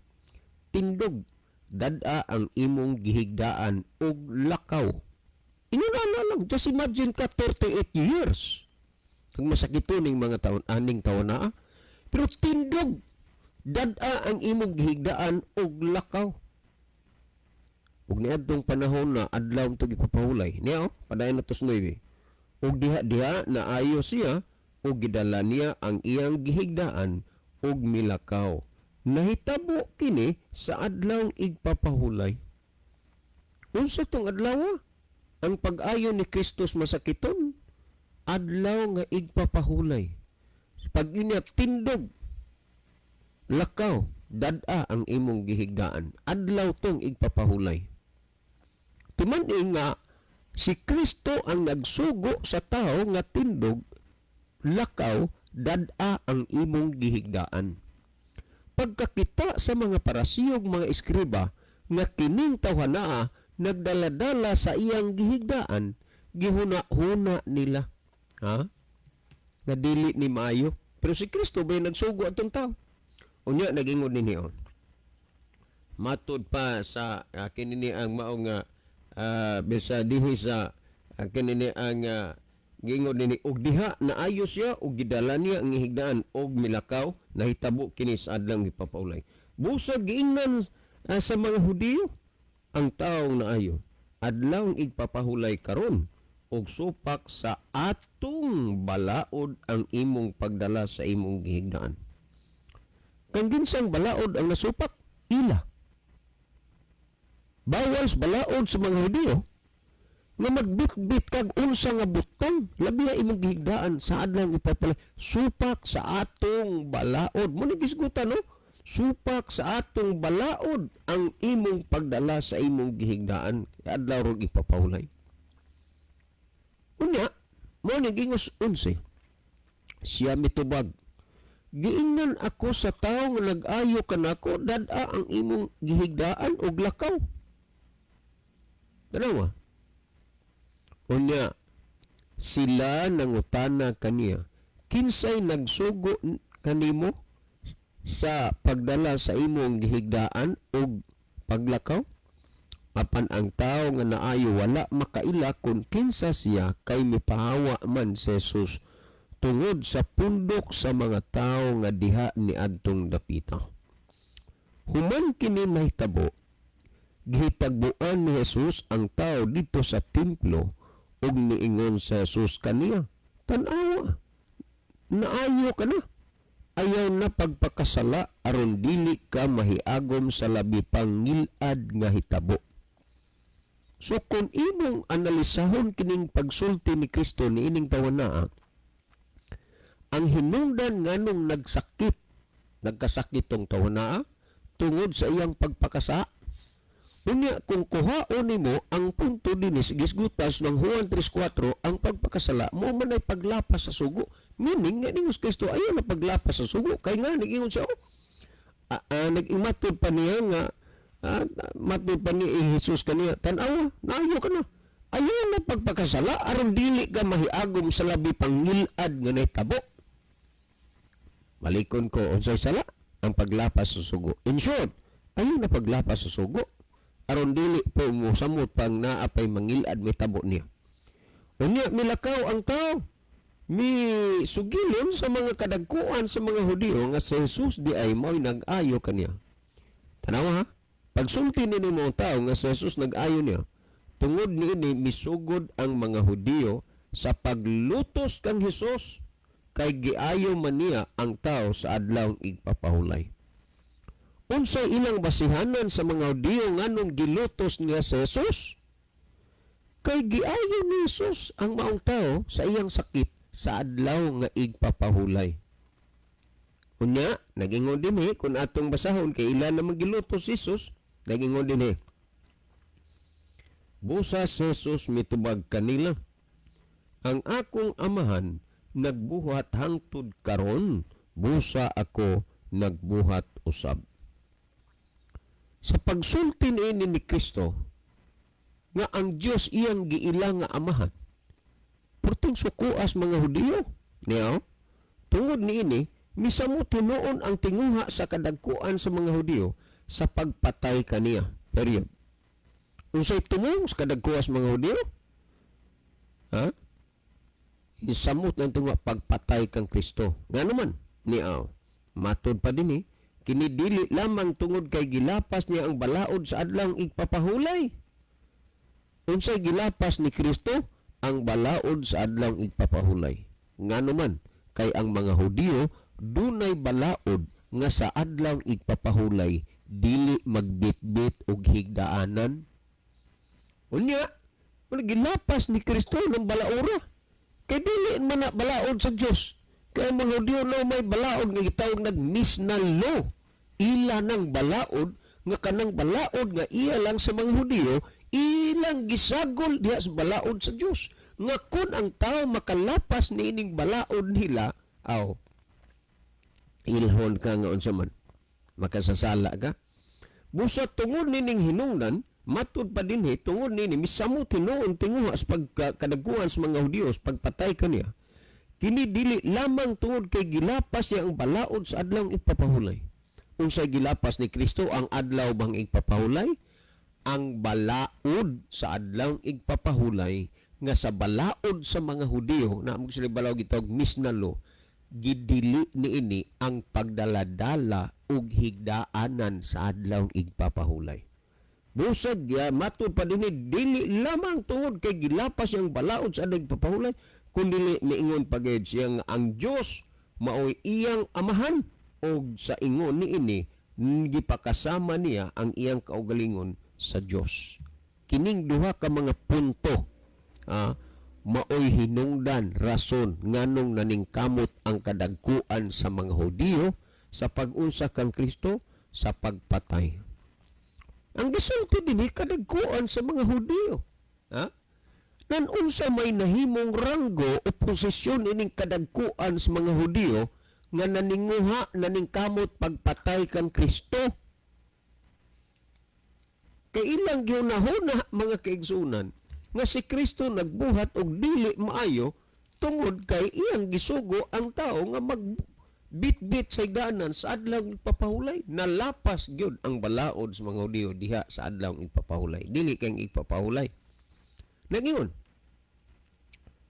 tindog dad-a ang imong gihigdaan ug lakaw. Ingon na lang, just imagine ka 38 years. Ang masakit ning mga taon, aning taon na, pero tindog dad-a ang imong gihigdaan ug lakaw. Ug niadtong panahon na adlaw to gipapahulay. Niya oh, padayon na tos 9. Ug diha-diha naayo siya ug gidala niya ang iyang gihigdaan ug milakaw. Nahitabo kini sa adlaw igpapahulay. Unsa tong adlaw? Ang pag-ayo ni Kristus masakiton, adlaw nga igpapahulay. Pag inya tindog, lakaw, dad-a ang imong gihigdaan. Adlaw tong igpapahulay. Tuman-i nga si Kristo ang nagsugo sa tao nga tindog, lakaw, dad-a ang imong gihigdaan. Pagkakita sa mga parasiyog mga eskriba nga kining tawhanaa nagdaladala sa iyang gihigdaan, gihuna-huna nila. Ha? Nga dili ni maayo. Pero si Kristo ba nagsugo atong tao? Unya nagingon dinhi oh. Matud pa sa kini ang mao nga bisa dinhi sa kini ang giingon dinhi og diha naayo siya og gidala niya ang gihigdaan og milakaw, nahitabo kini sa adlaw gipapaulay. Busag giingnan sa mga Hudiyo ang taong naayo, adlaw igpapahulay karon og supak sa atong balaod ang imong pagdala sa imong gihigdaan. Kang ginsang balaod ang nasupak? Ila. Bawal sa balaod sa mga Hudiyo nga magbitbit kag unsa nga butang, labi na imong gihigdaan sa adlaw ipapalay, supak sa atong balaod. Mo ni gisgutan, no? Supak sa atong balaod ang imong pagdala sa imong gihigdaan adlaw rong ipapahulay. Unya, mao ni gingos 11. Siya mitubag, "Giingnan ako sa tawo nga nag-ayo kanako, dad-a ang imong gihigdaan og lakaw." Tanawa. Unya, sila nangutana kaniya, "Kinsay nagsugo kanimo sa pagdala sa imong gihigdaan og paglakaw?" Apan ang tao nga naayo wala makaila kung kinsa siya, kay mipahawa man si Jesus tungod sa pundok sa mga tao nga diha ni adtong dapita. Human kini mahitabo, gihitagbuan ni Jesus ang tao dito sa templo ug niingon sa Jesus kaniya, "Tan-awa, naayo ka na. Ayaw na pagpakasala aron dili ka mahiagom sa labi pang ngilad nga hitabo." So kung imong analisahon kining pagsulti ni Kristo niining tawana, ang hinungdan nganong nagkasakit tong tawana tungod sa iyang pagpakasa. Unya kung kuhaon nimo ang punto dinis gisgutan ng Juan 3:4, ang pagpakasala mo man ay paglapas sa sugo. Meaning nga ni Kristo ayaw na paglapas sa sugo, kay nga niingon siya, oh, nag-imatod pa niya nga matod pa ni Jesus kaniya, "Tan-awa, naayo ka na. Ayaw na pagpakasala aron dili ka mahiagom sa labi pang ngilad nga nahitabo." Malikon ko, unsay sala? Ang paglapas sa sugo. In short, ayaw na paglapas sa sugo aron dili po mosamot pang naa pay mangilad mitabo niya. Unya milakaw ang tao, mi sugilon sa mga kadagkuan sa mga Hudiyo nga si Jesus di ay mao'y nag-ayo kaniya. Tanawa ha, pagsulti ni nimo ang tao nga si Jesus nag-ayo niya, tungod niini misugod ang mga Hudiyo sa paglutos kang Jesus, kay giayo man niya ang tao sa adlaw igpapahulay. Unsay ilang basihanan sa mga Hudiyo nganong gilutos niya si Jesus? Kay giayo ni Jesus ang maong tao sa iyang sakit sa adlaw nga igpapahulay. Unya, nagingon dinhi, kung atong basahon kay ilan naman gilutos si Jesus, nagingon dinhi. Busa si Jesus mitubag kanila, "Ang akong amahan nagbuhat hangtod karon, busa ako nagbuhat usab." Sa pagsulti niini ni Kristo nga ang Dios iyang giila nga amahan, perting sukuas mga Hudiyo niya. Tungod niini misamo tinuon ang tinguha sa kadagkuan sa mga Hudiyo sa pagpatay kaniya. Period. Unsay tumong sa kadagkuan sa mga Hudiyo? Ha? Isamot ng tunga pagpatay kang Kristo. Nga naman, niaw, matod pa din kini dili lamang tungod kay gilapas niya ang balaod sa adlaw igpapahulay. Unsay gilapas ni Kristo? Ang balaod sa adlaw igpapahulay. Nga naman, kay ang mga Hudiyo dunay balaod nga sa adlaw igpapahulay dili magbitbit og higdaanan. Unya, gilapas ni Kristo ng balaora. Kay dili man na balaod sa Dios. Kaya mga Hudiyo na may balaod nga gitawag nag Mishnah law. Ila ng balaod nga kanang balaod nga iya lang sa mga Hudiyo, ilang gisagol diha sa balaod sa Dios. Nga kun ang tao makalapas niining balaod nila, aw, ilhon ka nga unsa man, makasasala ka. Busa tungod nining hinungdan, matud pa dinhi tungod nini misamo tinuon tinguha sa pagkadagkuhan sa mga Hudiyo sa pagpatay kaniya. Kini dili lamang tungod kay gilapas niya ang balaod sa adlaw igpapahulay. Unsay gilapas ni Kristo ang adlaw bang igpapahulay? Ang balaod sa adlaw igpapahulay nga sa balaod sa mga Hudiyo, na mo sila balaod gitawag Mishnah law, gidili niini ang pagdaladala og higdaanan sa adlaw igpapahulay. Busag ya matud pa dinhi dili lamang tungod kay gilapas ang balaod sa adlaw igpapahulay, kundi niingon pagid siya nga ang Dios maoy iyang amahan, og sa ingon niini gipakasama niya ang iyang kaugalingon sa Dios. Kining duha ka mga punto maoy hinungdan rason nganong naningkamot ang kadagkuan sa mga Hudiyo Sa pag-unsa kang Kristo, sa pagpatay. Ang gisulti dinhi, kadagkuan sa mga Hudiyo. Ha? Nan unsa may nahimong ranggo o posisyon ining kadagkuan sa mga Hudiyo nga naninguha, naningkamot pagpatay kang Kristo? Kay ilang gihunahuna, mga kaigsunan, nga si Kristo nagbuhat og dili maayo tungod kay iyang gisugo ang tao nga magbitbit sa higanan sa adlaw igpapahulay. Nalapas gyud ang balaod sa mga Hudiyo diha sa adlaw igpapahulay. Dili kay igpapahulay. Nagyun.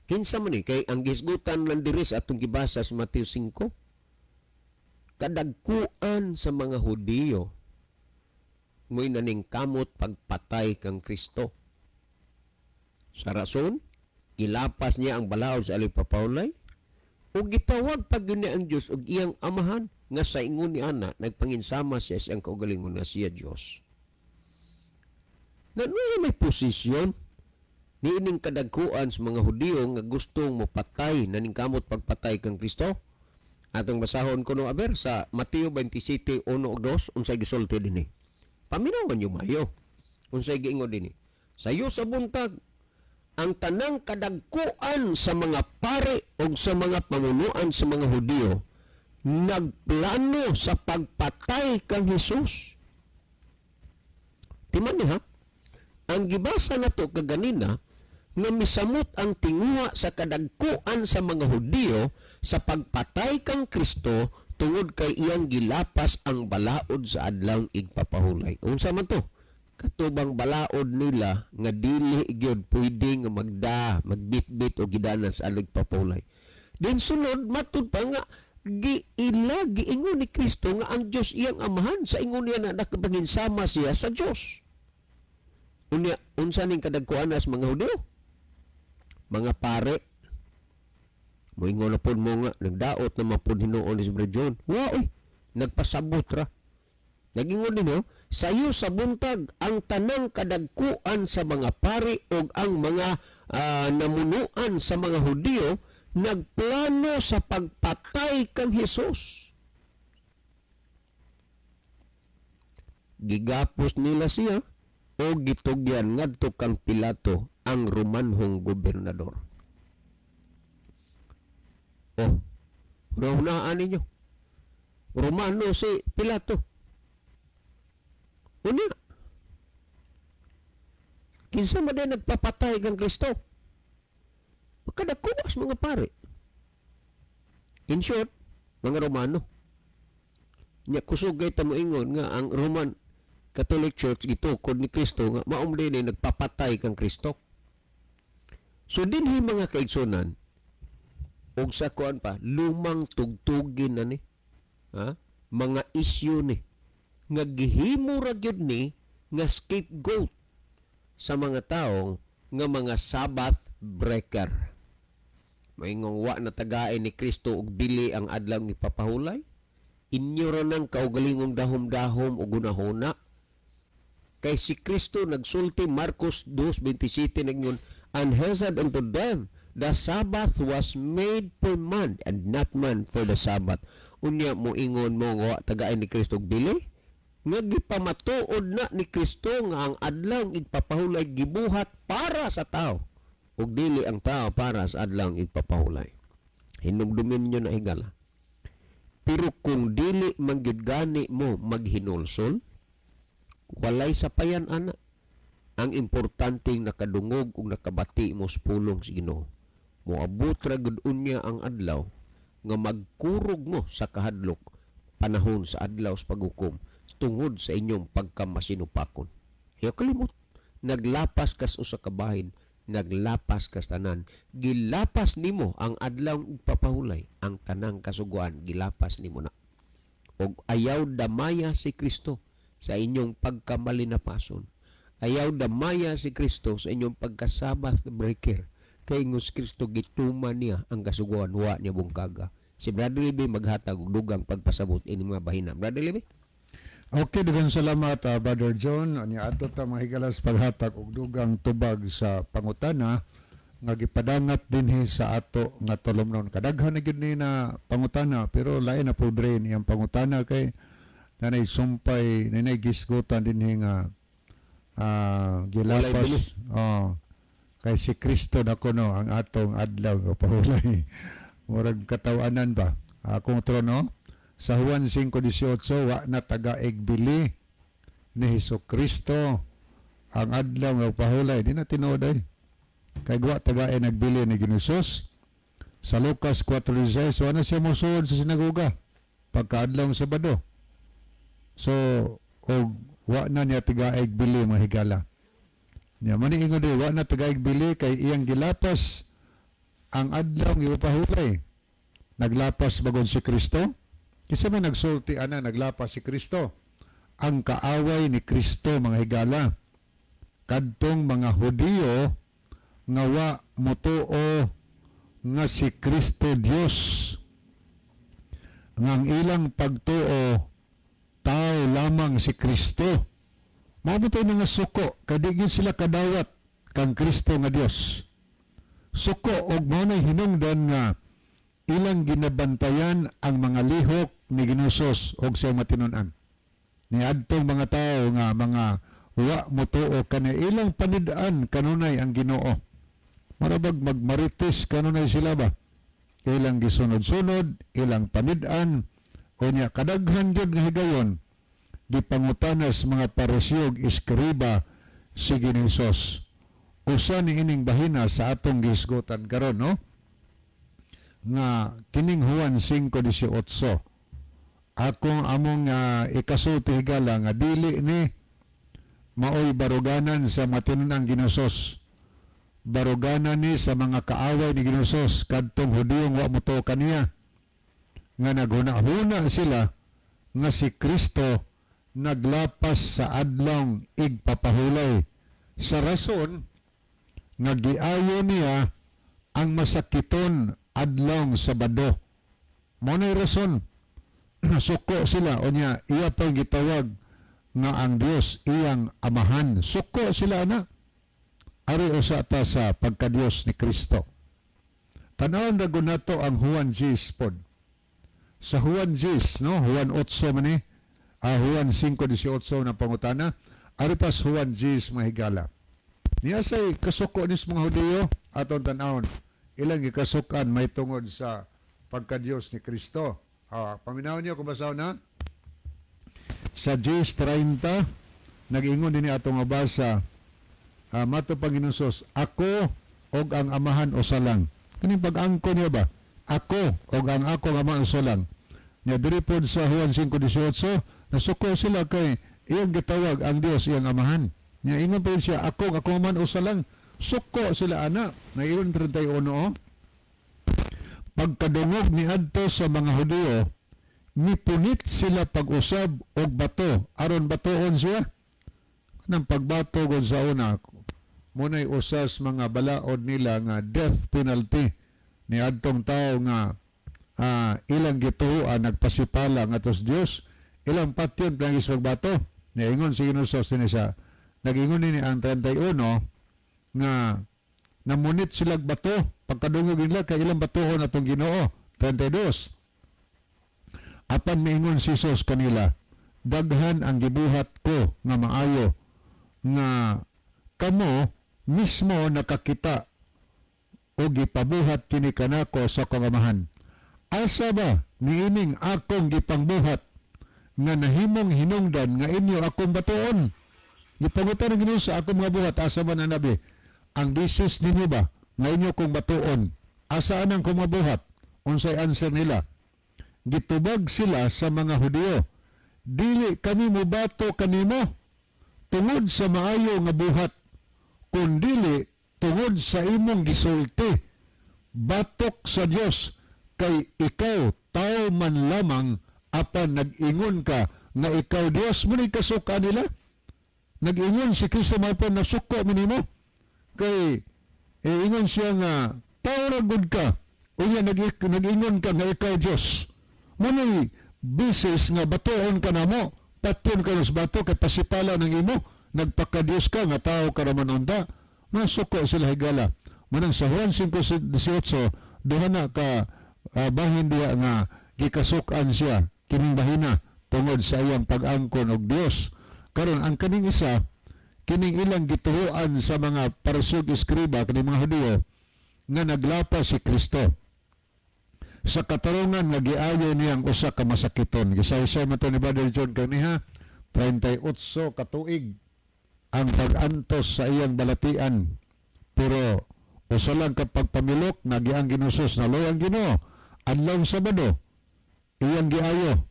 Kinsa man ni? Kay ang gisgutan lang diri sa atong gibasa sa Mateo 5, kadagkuan sa mga Hudiyo mo'y naningkamot pagpatay kang Kristo. Sa rason, gilapas niya ang balaod sa alipapawlay o gitawag pag niya ang Diyos og iyang amahan, nga sa ingon ni ana nagpanginsama siya sa iyang kaugalingon nga siya Diyos. Na may posisyon niining kadagkuan sa mga Hudiyo nga gustong mopatay, naningkamot pagpatay kang Kristo? Atong basahon kuno aber sa Mateo 27:1 ug 2, unsay gisulti dinhi. Paminawan niyo mayo. Unsay giingon dinhi? Sayo sa buntag, ang tanang kadagkuan sa mga pare o sa mga pamunuan sa mga Hudiyo nagplano sa pagpatay kang Hesus. Timan niya, ha? Ang gibasa nato kaganina nga misamot ang tinguha sa kadagkuan sa mga Hudiyo sa pagpatay kang Kristo tungod kay iyang gilapas ang balaod sa adlaw igpapahulay. Unsa man to? Katubang balaod nila nga dili gyud pwede nga magda, magbitbit o gidanan sa adlaw igpapahulay. Din sunod matud pa nga giila giingon ni Kristo nga ang Dios iyang amahan, sa ingon niya na nakapanginsama siya sa Dios. Unya, unsa ning kadagkuan sa mga Hudiyo? Mga pare, moingon na pod mo nga nagdaot na mapud hinuon ni si Brother John. Wa oy, nagpasabot ra. Nagingon din, no? Sayo sa buntag, ang tanang kadagkuan sa mga pari og ang mga namunuan sa mga Hudiyo nagplano sa pagpatay kang Hesus. Gigapos nila siya o gitugyan ngadto kang Pilato, ang Romanhong gobernador. Oh, hunahunaan ninyo. Romano si Pilato. Unya, kinsa man din nagpapatay kang Kristo? Kadagkuas mga pare. In short, mga Romano. Nya kusog kay ta moingon nga ang Roman Catholic Church gitukod ni Kristo nga maom din ni nagpapatay kang Kristo. So dinhi, mga kaigsunan, og sa kuan pa, lumang tugtugin na ni. Ha? Mga isyu ni nga gihimo ra gyud ni nga scapegoat sa mga tawo nga mga Sabbath breaker. Maingong wa na tagain ni Kristo og bili ang adlaw ipapahulay. Inyo ra nang kaugalingong dahom-dahom og hunahuna. Kay si Kristo nagsulti, Marcos 2:27, nagnon, "And he said unto them, the Sabbath was made for man and not man for the Sabbath." Unya moingon mo nga wa tagain ni Kristo og bili? Nga gipamatuod na ni Kristo nga ang adlaw igpapahulay gibuhat para sa tao ug dili ang tao para sa adlaw igpapahulay. Hinumdumin nyo na, higala. Pero kung dili man gyud gani mo maghinulsol, walay sapayan ana. Ang importanteng nakadungog ug nakabati mo sa pulong sa Ginoo. Moabot ra gud unya ang adlaw nga magkurog mo sa kahadlok panahon sa adlaw sa paghukom tungod sa inyong pagkamasinupakon. Ayaw kalimot, naglapas kas usa ka bahin, naglapas kas tanan. Gilapas nimo ang adlaw ugpapahulay, ang tanang kasuguan gilapas nimo na. Og ayaw damaya si Kristo sa inyong pagkamalinapason. Ayaw damaya si Kristo sa inyong pagka-Sabbath breaker. Kay ingon si Kristo, gituman niya ang kasuguan, wa niya bungkaga. Si Brother Libby maghatag og dugang pagpasabot ini mga bahina. Brother Libby? Okay, daghang salamat, Brother John. Ani ato ta, mga higalas, paghatag og dugang tubag sa pangutana. Nga gipadangat dinhi sa ato nga tulumnon. Kadaghan na gyud ni na pangutana, pero lain na po drain iyang pangutana kay nanay sumpay, nanay gisgutan dinhi nga gilapas, oh, kay si Kristo na kuno ang atong adlaw nga pahulay. Murag katawanan ba? Akong trono sa Juan 5:18, wa na tagaig bili ni Hesus Kristo ang adlaw nga pahulay. Di na tinuod ay. Kay wa tagae nagbili ni Ginosos. Sa Lucas 4:16, wa na siya mosuod sa sinagoga pagkaadlaw sa Sabado. So, og wa na niya tigaig bili, mga higala. Nya man ingon di wa na tigaig bili kay iyang gilapas ang adlaw nga ipahulay. Naglapas bagon si Kristo? Kinsa may nagsulti ana naglapas si Kristo? Ang kaaway ni Kristo, mga higala. Kadtong mga Hudiyo nga wa motuo nga si Kristo Dios. Nga ang ilang pagtuo, tao lamang si Kristo. Mao ba nga suko kay di gyud sila kadawat kang Kristo nga Dios. Suko og mao nay hinungdan nga ilang ginabantayan ang mga lihok ni Ginusos og siyang matinunan. Ni adtong mga tao nga mga wa motuo kani, ilang panid-an kanunay ang Ginoo. Marabag magmarites kanunay sila ba? Ilang gisunod-sunod, ilang panid-an, unya kadaghan gyud nga higayon gipangutanas mga Pariseo ug eskriba si Ginoong. Usa ni ining bahina sa atong gihisgutan karon, no? Nga kining Juan 5:18, akong among ikasulti, higala, nga dili ni maoy baruganan sa matinun-ang Ginosos. Baruganan ni sa mga kaaway ni Ginosos, kadtong Hudiyong wa motuo kaniya, nga naghuna-huna sila nga si Kristo naglapas sa adlong igpapahulay sa rason nga giayo niya ang masakiton adlong Sabado. Mao nay rason suko sila. Unya iya pang gitawag nga ang Dios iyang amahan. Suko sila ana. Ari usa ta sa pagkadiyos ni Kristo. Tanawon ra gud nato ang Juan 10 pod. Sa Juan 10, no? Juan 8 man ni, Juan 5:18 na pangutana. Ari pas Juan 10, mga higala. Niya say kasuko nis mga Hudiyo, aton tan-awon. Ilang gikasukan may tungod sa pagkadiyos ni Kristo. Paminaw niyo kung basaw na. Sa 10:30, nag-ingon din ni atong mabasa, mato Panginoon, "Ako og ang Amahan usa lang." Kaning pag-angko niya ba? "Ako og ang akong Amahan usa lang." Nya diri pod sa Juan 5:18, nasuko sila kay iyang gitawag ang Dios iyang Amahan. Nya ingon pa rin siya, "Ako ug akong Amahan usa lang." Suko sila ana. Nairon 31 oh. Pagkadungog ni adto sa mga Hudiyo, mipunit sila pag-usab og bato aron batoon siya. Kanang pagbato gud sa una, muna'y usas mga balaod nila nga death penalty ni adtong tao nga ilang gituoan nagpasipala nga tos Dios, ilang patyon planggis pagbato. Niingon si Ginoong ni siya, nag-ingon ni ang 31 nga namunit sila bato pagkadungog nila kay ilang batoon atong Ginoo. 32. Apan miingon si Jesus kanila, "Daghan ang gibuhat ko nga maayo nga kamo mismo nakakita o gipabuhat kini kanako sa akong Amahan. Asa ba niining akong gipangbuhat nga nahimong hinungdan nga inyo akong batuon?" Gipangutan ng Ginoo sa akong mga buhat, asa ba na nabi? Ang disis ninyo ba nga inyo kong batuon? Asa anang kong mabuhat? Unsay answer nila? Gitubag sila sa mga Hudiyo, "Dili kami mubato kanimo tungod sa maayo nga buhat, kundili tungod sa imong gisulti, 'Batok sa Dios,' kay ikaw tao man lamang apan nag-ingon ka nga ikaw Dios." Mo ni kasuka nila. Nag-ingon si Kristo mapon nasuko minimo kay ingon siya nga tao ra gud ka, unya nag-ingon ka nga ikaw Dios. Mo ni bisis nga batoon ka namo, patyon ka sa bato kay pasipala ng imo, nagpakadiyos ka nga tao ka raman unta. Masuko sila, higala. Manang sa Juan 5:18, duha na ka bahin diha nga gikasuk-an siya kining bahina tungod sa iyang pag-angkon og Dios. Karon, ang kaning isa, kining ilang gituoan sa mga Pariseo, eskriba, kining mga Hudiyo nga naglapas si Kristo sa katarungan nga giayo niyang usa ka masakiton. Gisaysay man to ni Brother John kaniha, 38 ka tuig ang pag-antos sa iyang balatian. Pero usa lang ka pagpamilok, nagiang ginusos na ang Ginoo. Adlaw Sabado, iyang giayo.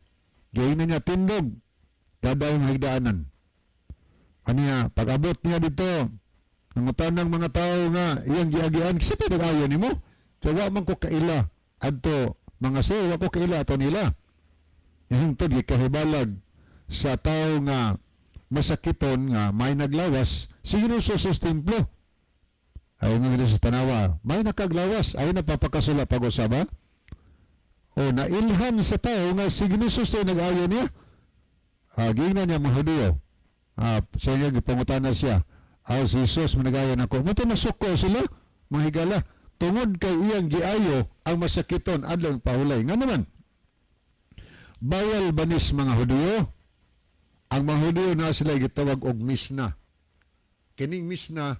Giingnan niya, "Tindog, dadayon higdaanan." Aniya, pag-abot niya dito, nangutan ng mga tao nga iyang giagian, "Kasi pa nag-ayo nimo? So, wa man ko kaila adto, mga sir, wa ko kaila ato nila." Hingtod gikahibalag sa tao nga masakiton nga may naglawas si Ginoo sa templo. Ay nga sa tanawa, may nakaglawas, ay napapakasula pag-usaba. O nailhan sa tao nga si Ginoo ay nag-ayo niya. Giingnan niya mga Hudiyo. Sa inyo, gipangutana siya. "Ah, si Jesus managayo nako." Mao to nasuko sila, mga higala. Tungod kay iyang giayo ang masakiton adlaw pahulay. Nga naman, bawal banis mga Hudiyo? Ang mga Hudiyo na sila gitawag og Misna. Kining Misna,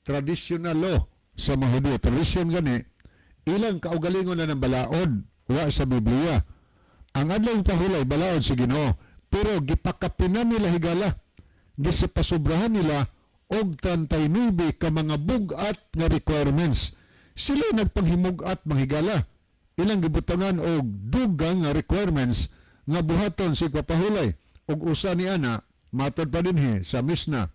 traditional law sa mga Hudiyo. Tradisyon gani, ilang kaugalingon na ng balaod, wa sa Biblia. Ang adlaw pahulay, balaod si Ginoo. Pero gipakapinan nila, higala. Gisipasubrahan nila og 39 ka mga bug-at nga requirements. Sila nagpanghimug-at, mga higala. Ilang gibutangan og dugang nga requirements nga buhaton si papahulay. Og usa ni ana, matod pa dinhi sa Misna.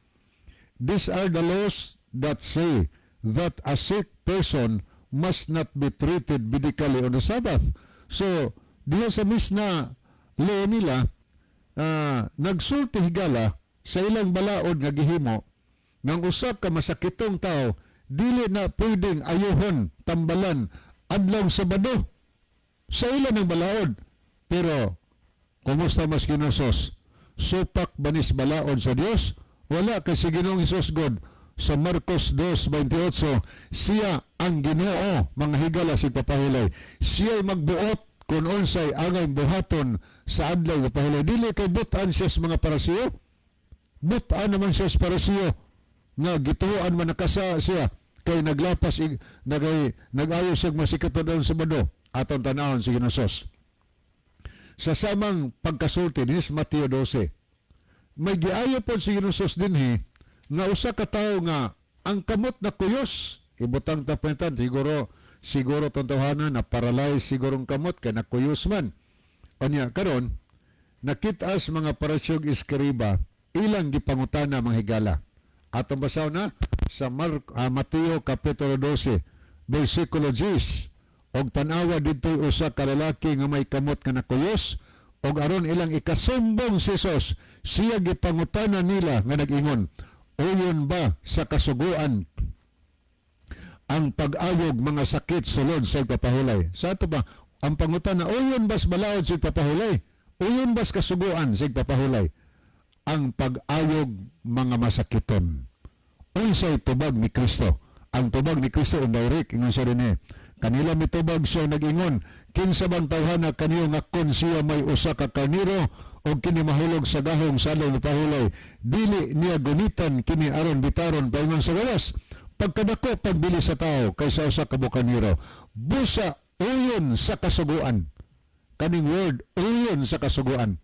These are the laws that say that a sick person must not be treated medically on the Sabbath. So, diha sa Misna law nila, nagsulti, higala, sa ilang balaod nga gihimo ng usa ka masakitong tao dili na pwedeng ayuhon, tambalan adlaw Sabado sa ilan ng balaod. Pero kumusta mas Ginosos? Supak banis balaod sa Dios? Wala, kay si Ginoong Hesus God sa Marcos 2:28, siya ang Ginoo, mga higala, si papahulay. Siya ay magbuot kung unsay angay buhaton sa adlaw papahulay. Dili kay butan siya sa mga Parisiyo. Butan naman siya sa Parisiyo nga gituoan man nakasa siya kay naglapas nagay nag-ayo siya masikato daw sa Sabado. Aton tanawon si Ginosos sa samang pagkasulti ni Mateo 12. May giayo po si Ginosos dinhi nga usa ka tawo nga ang kamot na kuyos. Ibutang ta panitan, siguro siguro tong tawhana na paralyze siguro ang kamot kay nakuyos man. Unya karon, nakita sa mga Pariseo, eskriba, ilang gipangutana, mga higala. Atong basaw na sa Mateo kapitulo 12 versikulo 10. "Og tan-awa, didto'y usa ka lalaki nga may kamot nga nakuyos, og aron ilang ikasumbong si Jesus, siya gipangutana nila nga nag-ingon, 'Uyon ba sa kasuguan ang pag-ayog mga sakit sulod sa ipapahulay?'" Sa ato ba, ang pangutana, uyon bas balaod sa ipapahulay? Uyon bas kasuguan sa ipapahulay ang pag-ayog mga masakiton? Unsay tubag ni Kristo? Ang tubag ni Kristo indirect, ingon siya rin eh. Kanila mitubag siya nag-ingon, "Kinsa bang tawhana kaniyo nga kon siya may usa ka karniro o kini mahulog sa gahong sa adlaw pahulay, dili niya gunitan kini aron bitaron paingon sa gawas? Pagkadako pagbili sa tao kaysa usa ka bukanero. Busa uyon sa kasuguan." Kaning word "uyon sa kasuguan,"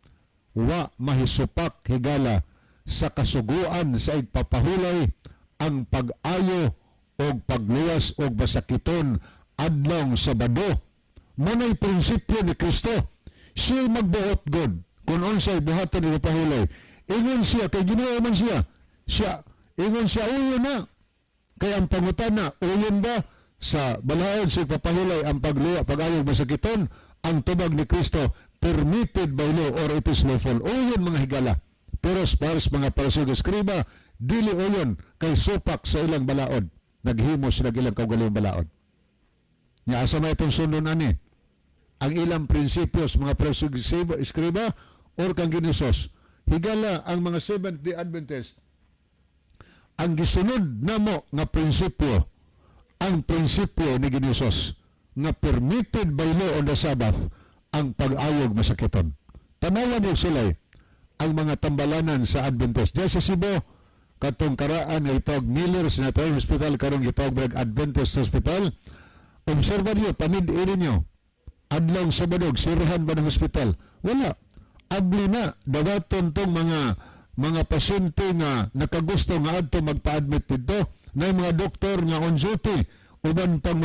wa mahisupak, higala, sa kasuguan sa igpapahulay ang pag-ayo o pagluwas og masakiton adlong Sabado. Muna'y prinsipyo ni Kristo. Siya magbuot God kung unsay buhaton ni pahulay. Ingon siya kay Ginoo man siya. Siya ingon siya, uyon na. Kaya ang pangutana, uyon ba sa balaod sa ipapahulay ang pagluwa, pag-ayog masakiton? Ang tubag ni Kristo, permitted by law or it is lawful. Uyon, mga higala. Pero para sa mga Pariseo, eskriba, dili uyon kay supak sa ilang balaod. Naghimo sila ilang kaugalingong balaod. Nya asa may itong sundon ani? Ang ilang prinsipyos, mga Pariseo, eskriba, or kang Ginisos? Higala, ang mga Seventh-day Adventist, ang gisunod namo nga prinsipyo Ang prinsipyo ni Ginoos nga permitted by law on the Sabbath ang pag-ayog masakiton. Tanawan yung sulay ang mga tambalanan sa Adventist. Diyan sa Cebu, katong karaan nga itawag Miller Sanatorium Hospital, karon gitawag brag Adventist Hospital. Obserba niyo, panid-in niyo. Adlaw Sabado, sirahan ba ng hospital? Wala. Abli na, dawaton tong mga pasyente nga nakagusto nga adto magpa-admit dito na mga doktor nga on duty, uban pang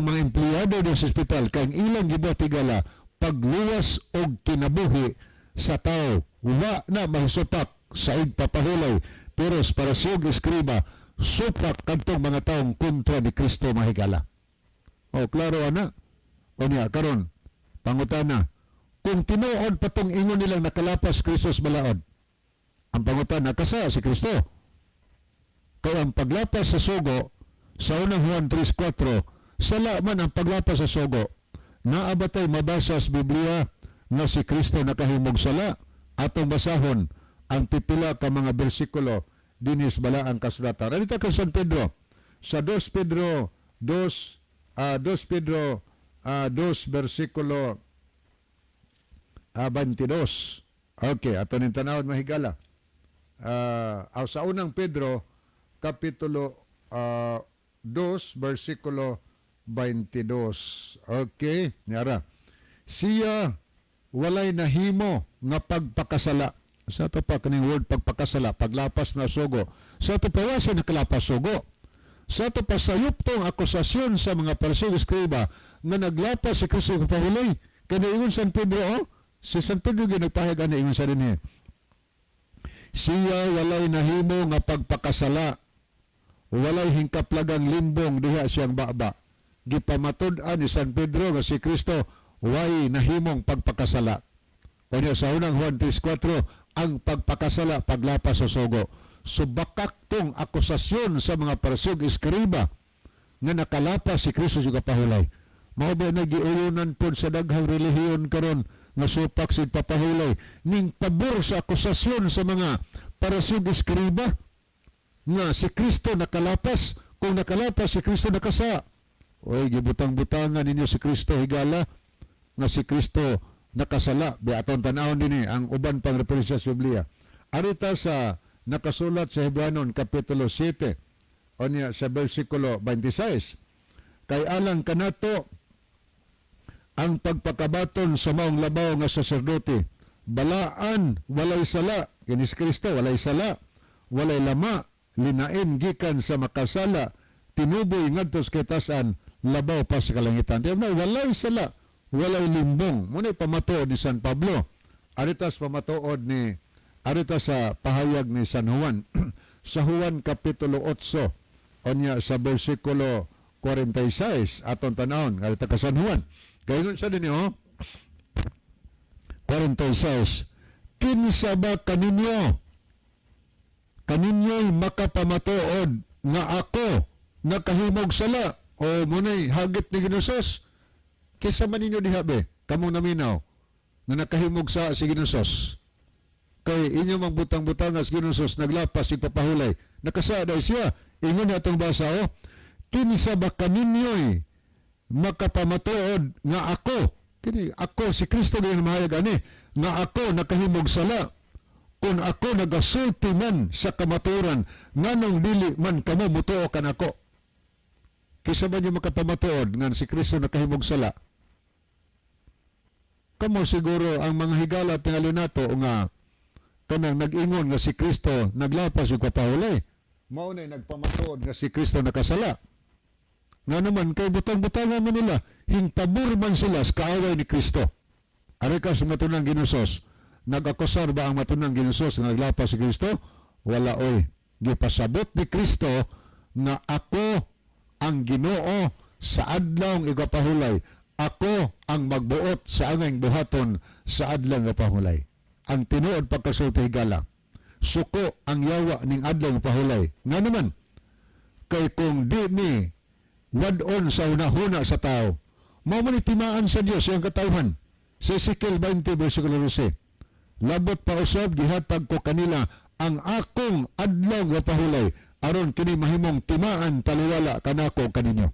mga empleyado sa ospital, kay ang ilang gibuhat, higala, pagluwas og kinabuhi sa tao. Wa na mahisupak sa igpapahulay, pero para siyog eskriba, supak kadtong mga taong kontra ni Kristo, mahigala. O klaro ana. O niya karon, pangutana, kung tinuod pa tong ingon nilang nakalapas Kristo sa balaod, ang pangutana, kasa si Kristo? Kay ang paglapas sa sugo sa Unang Juan 3.4, sala man ang paglapas sa sugo. Naa ba tay mabasa sa Biblia na si Kristo nakahimog sala? Atong basahon ang pipila ka mga bersikulo dinis Balaang Kasulatan. Arita kay San Pedro sa 2 Pedro 2, 2 Pedro 2 bersikulo 22. Okay, ato ning tanawon, mahigala. Sa Unang Pedro kapitulo 2 bersikulo 22. Okay, niara. Siya walay nahimo nga pagpakasala. Sa ato pa kaning word pagpakasala, paglapas na sugo. Sa ato pa, wa siya nakalapas sugo. Sa ato pa, sayop tong akusasyon sa mga Pariseo, eskriba nga naglapas si Kristo pahulay. Kaya ingon San Pedro, oh, si San Pedro gyud nagpahayag ani, ingon sa dinhi. Siya walay nahimo nga pagpakasala. Walay hingkaplagang limbong diha siyang baba. Gipamatud-an ni San Pedro nga si Kristo way nahimong pagpakasala. Unya sa Unang Juan 3.4, ang pagpakasala, paglapas sa sugo. Subakak tong akusasyon sa mga Pariseo, eskriba nga nakalapas si Kristo sa pahulay. Mao ba na giuyunan pod sa daghang relihiyon karon nga supak sa papahulay ning pabor sa akusasyon sa mga Pariseo, eskriba nga si Kristo nakalapas? Kung nakalapas si Kristo, nakasa. Oy, gibutang-butangan ninyo si Kristo, higala, nga si Kristo nakasala. Bi aton tanawon dinhi ang uban pang referensya sa Biblia. Arita sa nakasulat sa Hebreanon kapitulo 7 unya sa bersikulo 26. Kay alang kanato ang pagpakabaton sa maong labaw nga saserdote, balaan, walay sala, kini si Kristo walay sala, walay lama, linain gikan sa makasala, tinuboy ngadto sa kitasan, labaw pa sa kalangitan. Di ba, walay sala, walay limbong. Muna pamatuod ni San Pablo. Aritas pamatuod ni arita sa pahayag ni San Juan. Sa Juan kapitulo 8 unya sa bersikulo 46, aton tanawon arita ka San Juan. Kay sa dinhi oh 46, "Kinsa ba kaninyo'y makapamatuod nga ako nakahimog sala?" O munay hagit ni Ginosos. Kinsa man ninyo diha be, kamong naminaw, nga nakahimog sa si Ginosos? Kay inyo mang butang-butang sa Ginosos naglapas sig papahulay. Nakasa dahil siya. Ingon na atong basa oh. "Kinsa ba kaninyo'y makapamatuod nga ako," kini ako si Kristo gyud mahayag ani, "nga ako nakahimog sala? Kung ako nagasulti man sa kamatuoran, nganong dili man kamo mutuo kanako?" Kinsa ba niyo makapamatuod nga si Kristo nakahimog sala? Kamo siguro ang mga higala tingali nato nga kanang nag-ingon nga si Kristo naglapas ug kapahulay. Mao na nagpamatuod nga si Kristo nakasala. Nga naman kay butang-butangan man nila, hingpabor man sila sa kaaway ni Kristo. Ari ka sa matunang Ginosos. Nag-akusar ba ang matunang Ginosos nga naglapas si Kristo? Wala oy. Gipasabot ni Kristo nga ako ang Ginoo sa adlaw igapahulay. Ako ang magbuot sa angay buhaton sa adlaw nga pahulay. Ang tinuod pagkasulti, higala, suko ang yawa ning adlaw nga pahulay. Nga naman, kay kung di ni wad-on sa hunahuna sa tao, mao man timaan sa Dios ang katawhan. Sa Ezekiel 20 versikulo 12, "Labot pa usab gihatag ko kanila ang akong adlaw nga pahulay." Aron kini mahimong timaan taliwala kanako kaninyo.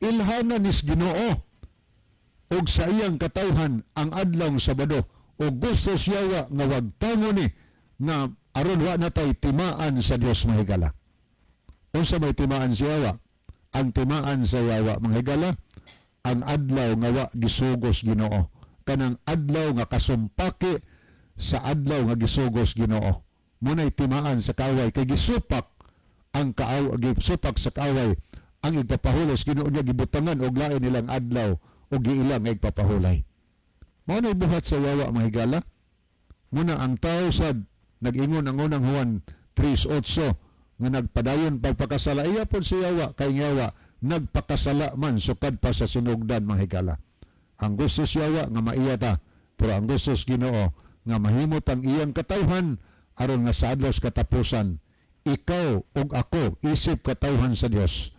Ilhanan nis Ginoo og sa iyang katawhan ang adlawng Sabado o gusto siya nga wagtango ni nga aron wa na tay timaan sa Dios, mga higala. Unsa may timaan sa yawa? Ang timaan sa yawa, mga higala, ang adlaw nga wa gisugos Ginoo. Kanang adlaw nga kasumpaki sa adlaw nga gisugos Ginoo. Muna'y timaan sa kaaway kay gisupak ang kaaw gisupak sa kaaway ang igpapahulos Ginoo niya, gibutangan og lain nilang adlaw o giila nga igpapahulay. Mao na'y buhat sa yawa, mga higala. Muna ang tao sad nag-ingon ang unang Juan 3:8 nga nagpadayon pagpakasala iya pod si yawa kay yawa nagpakasala man sukad pa sa sinugdan, mga higala. Ang gusto sa yawa nga maiya ta, pero ang gusto sa Ginoo nga mahimot ang iyang katawhan aron nga sa adlaw sa katapusan ikaw ug ako isip katawhan sa Dios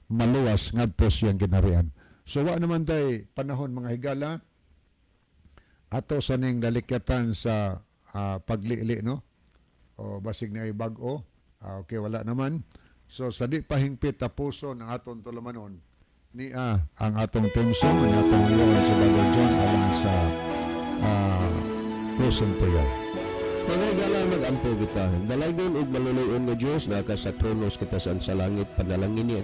maluwas ngadto siyang ginharian. So wa naman tay panahon, mga higala, ato sa ning dalikyatan sa paglili, no, o basig na ay bag-o. Ah, okay, wala naman. So sa di pahingpit tapuson ang atong tulumanon niya ang atong theme song ang atong iyon si Brother John alang sa closing prayer. Mga higala, mag-ampo kita. Dalaygon ug maluluyon nga Dios, naa ka sa trono sa katasan sa langit, panalangin ni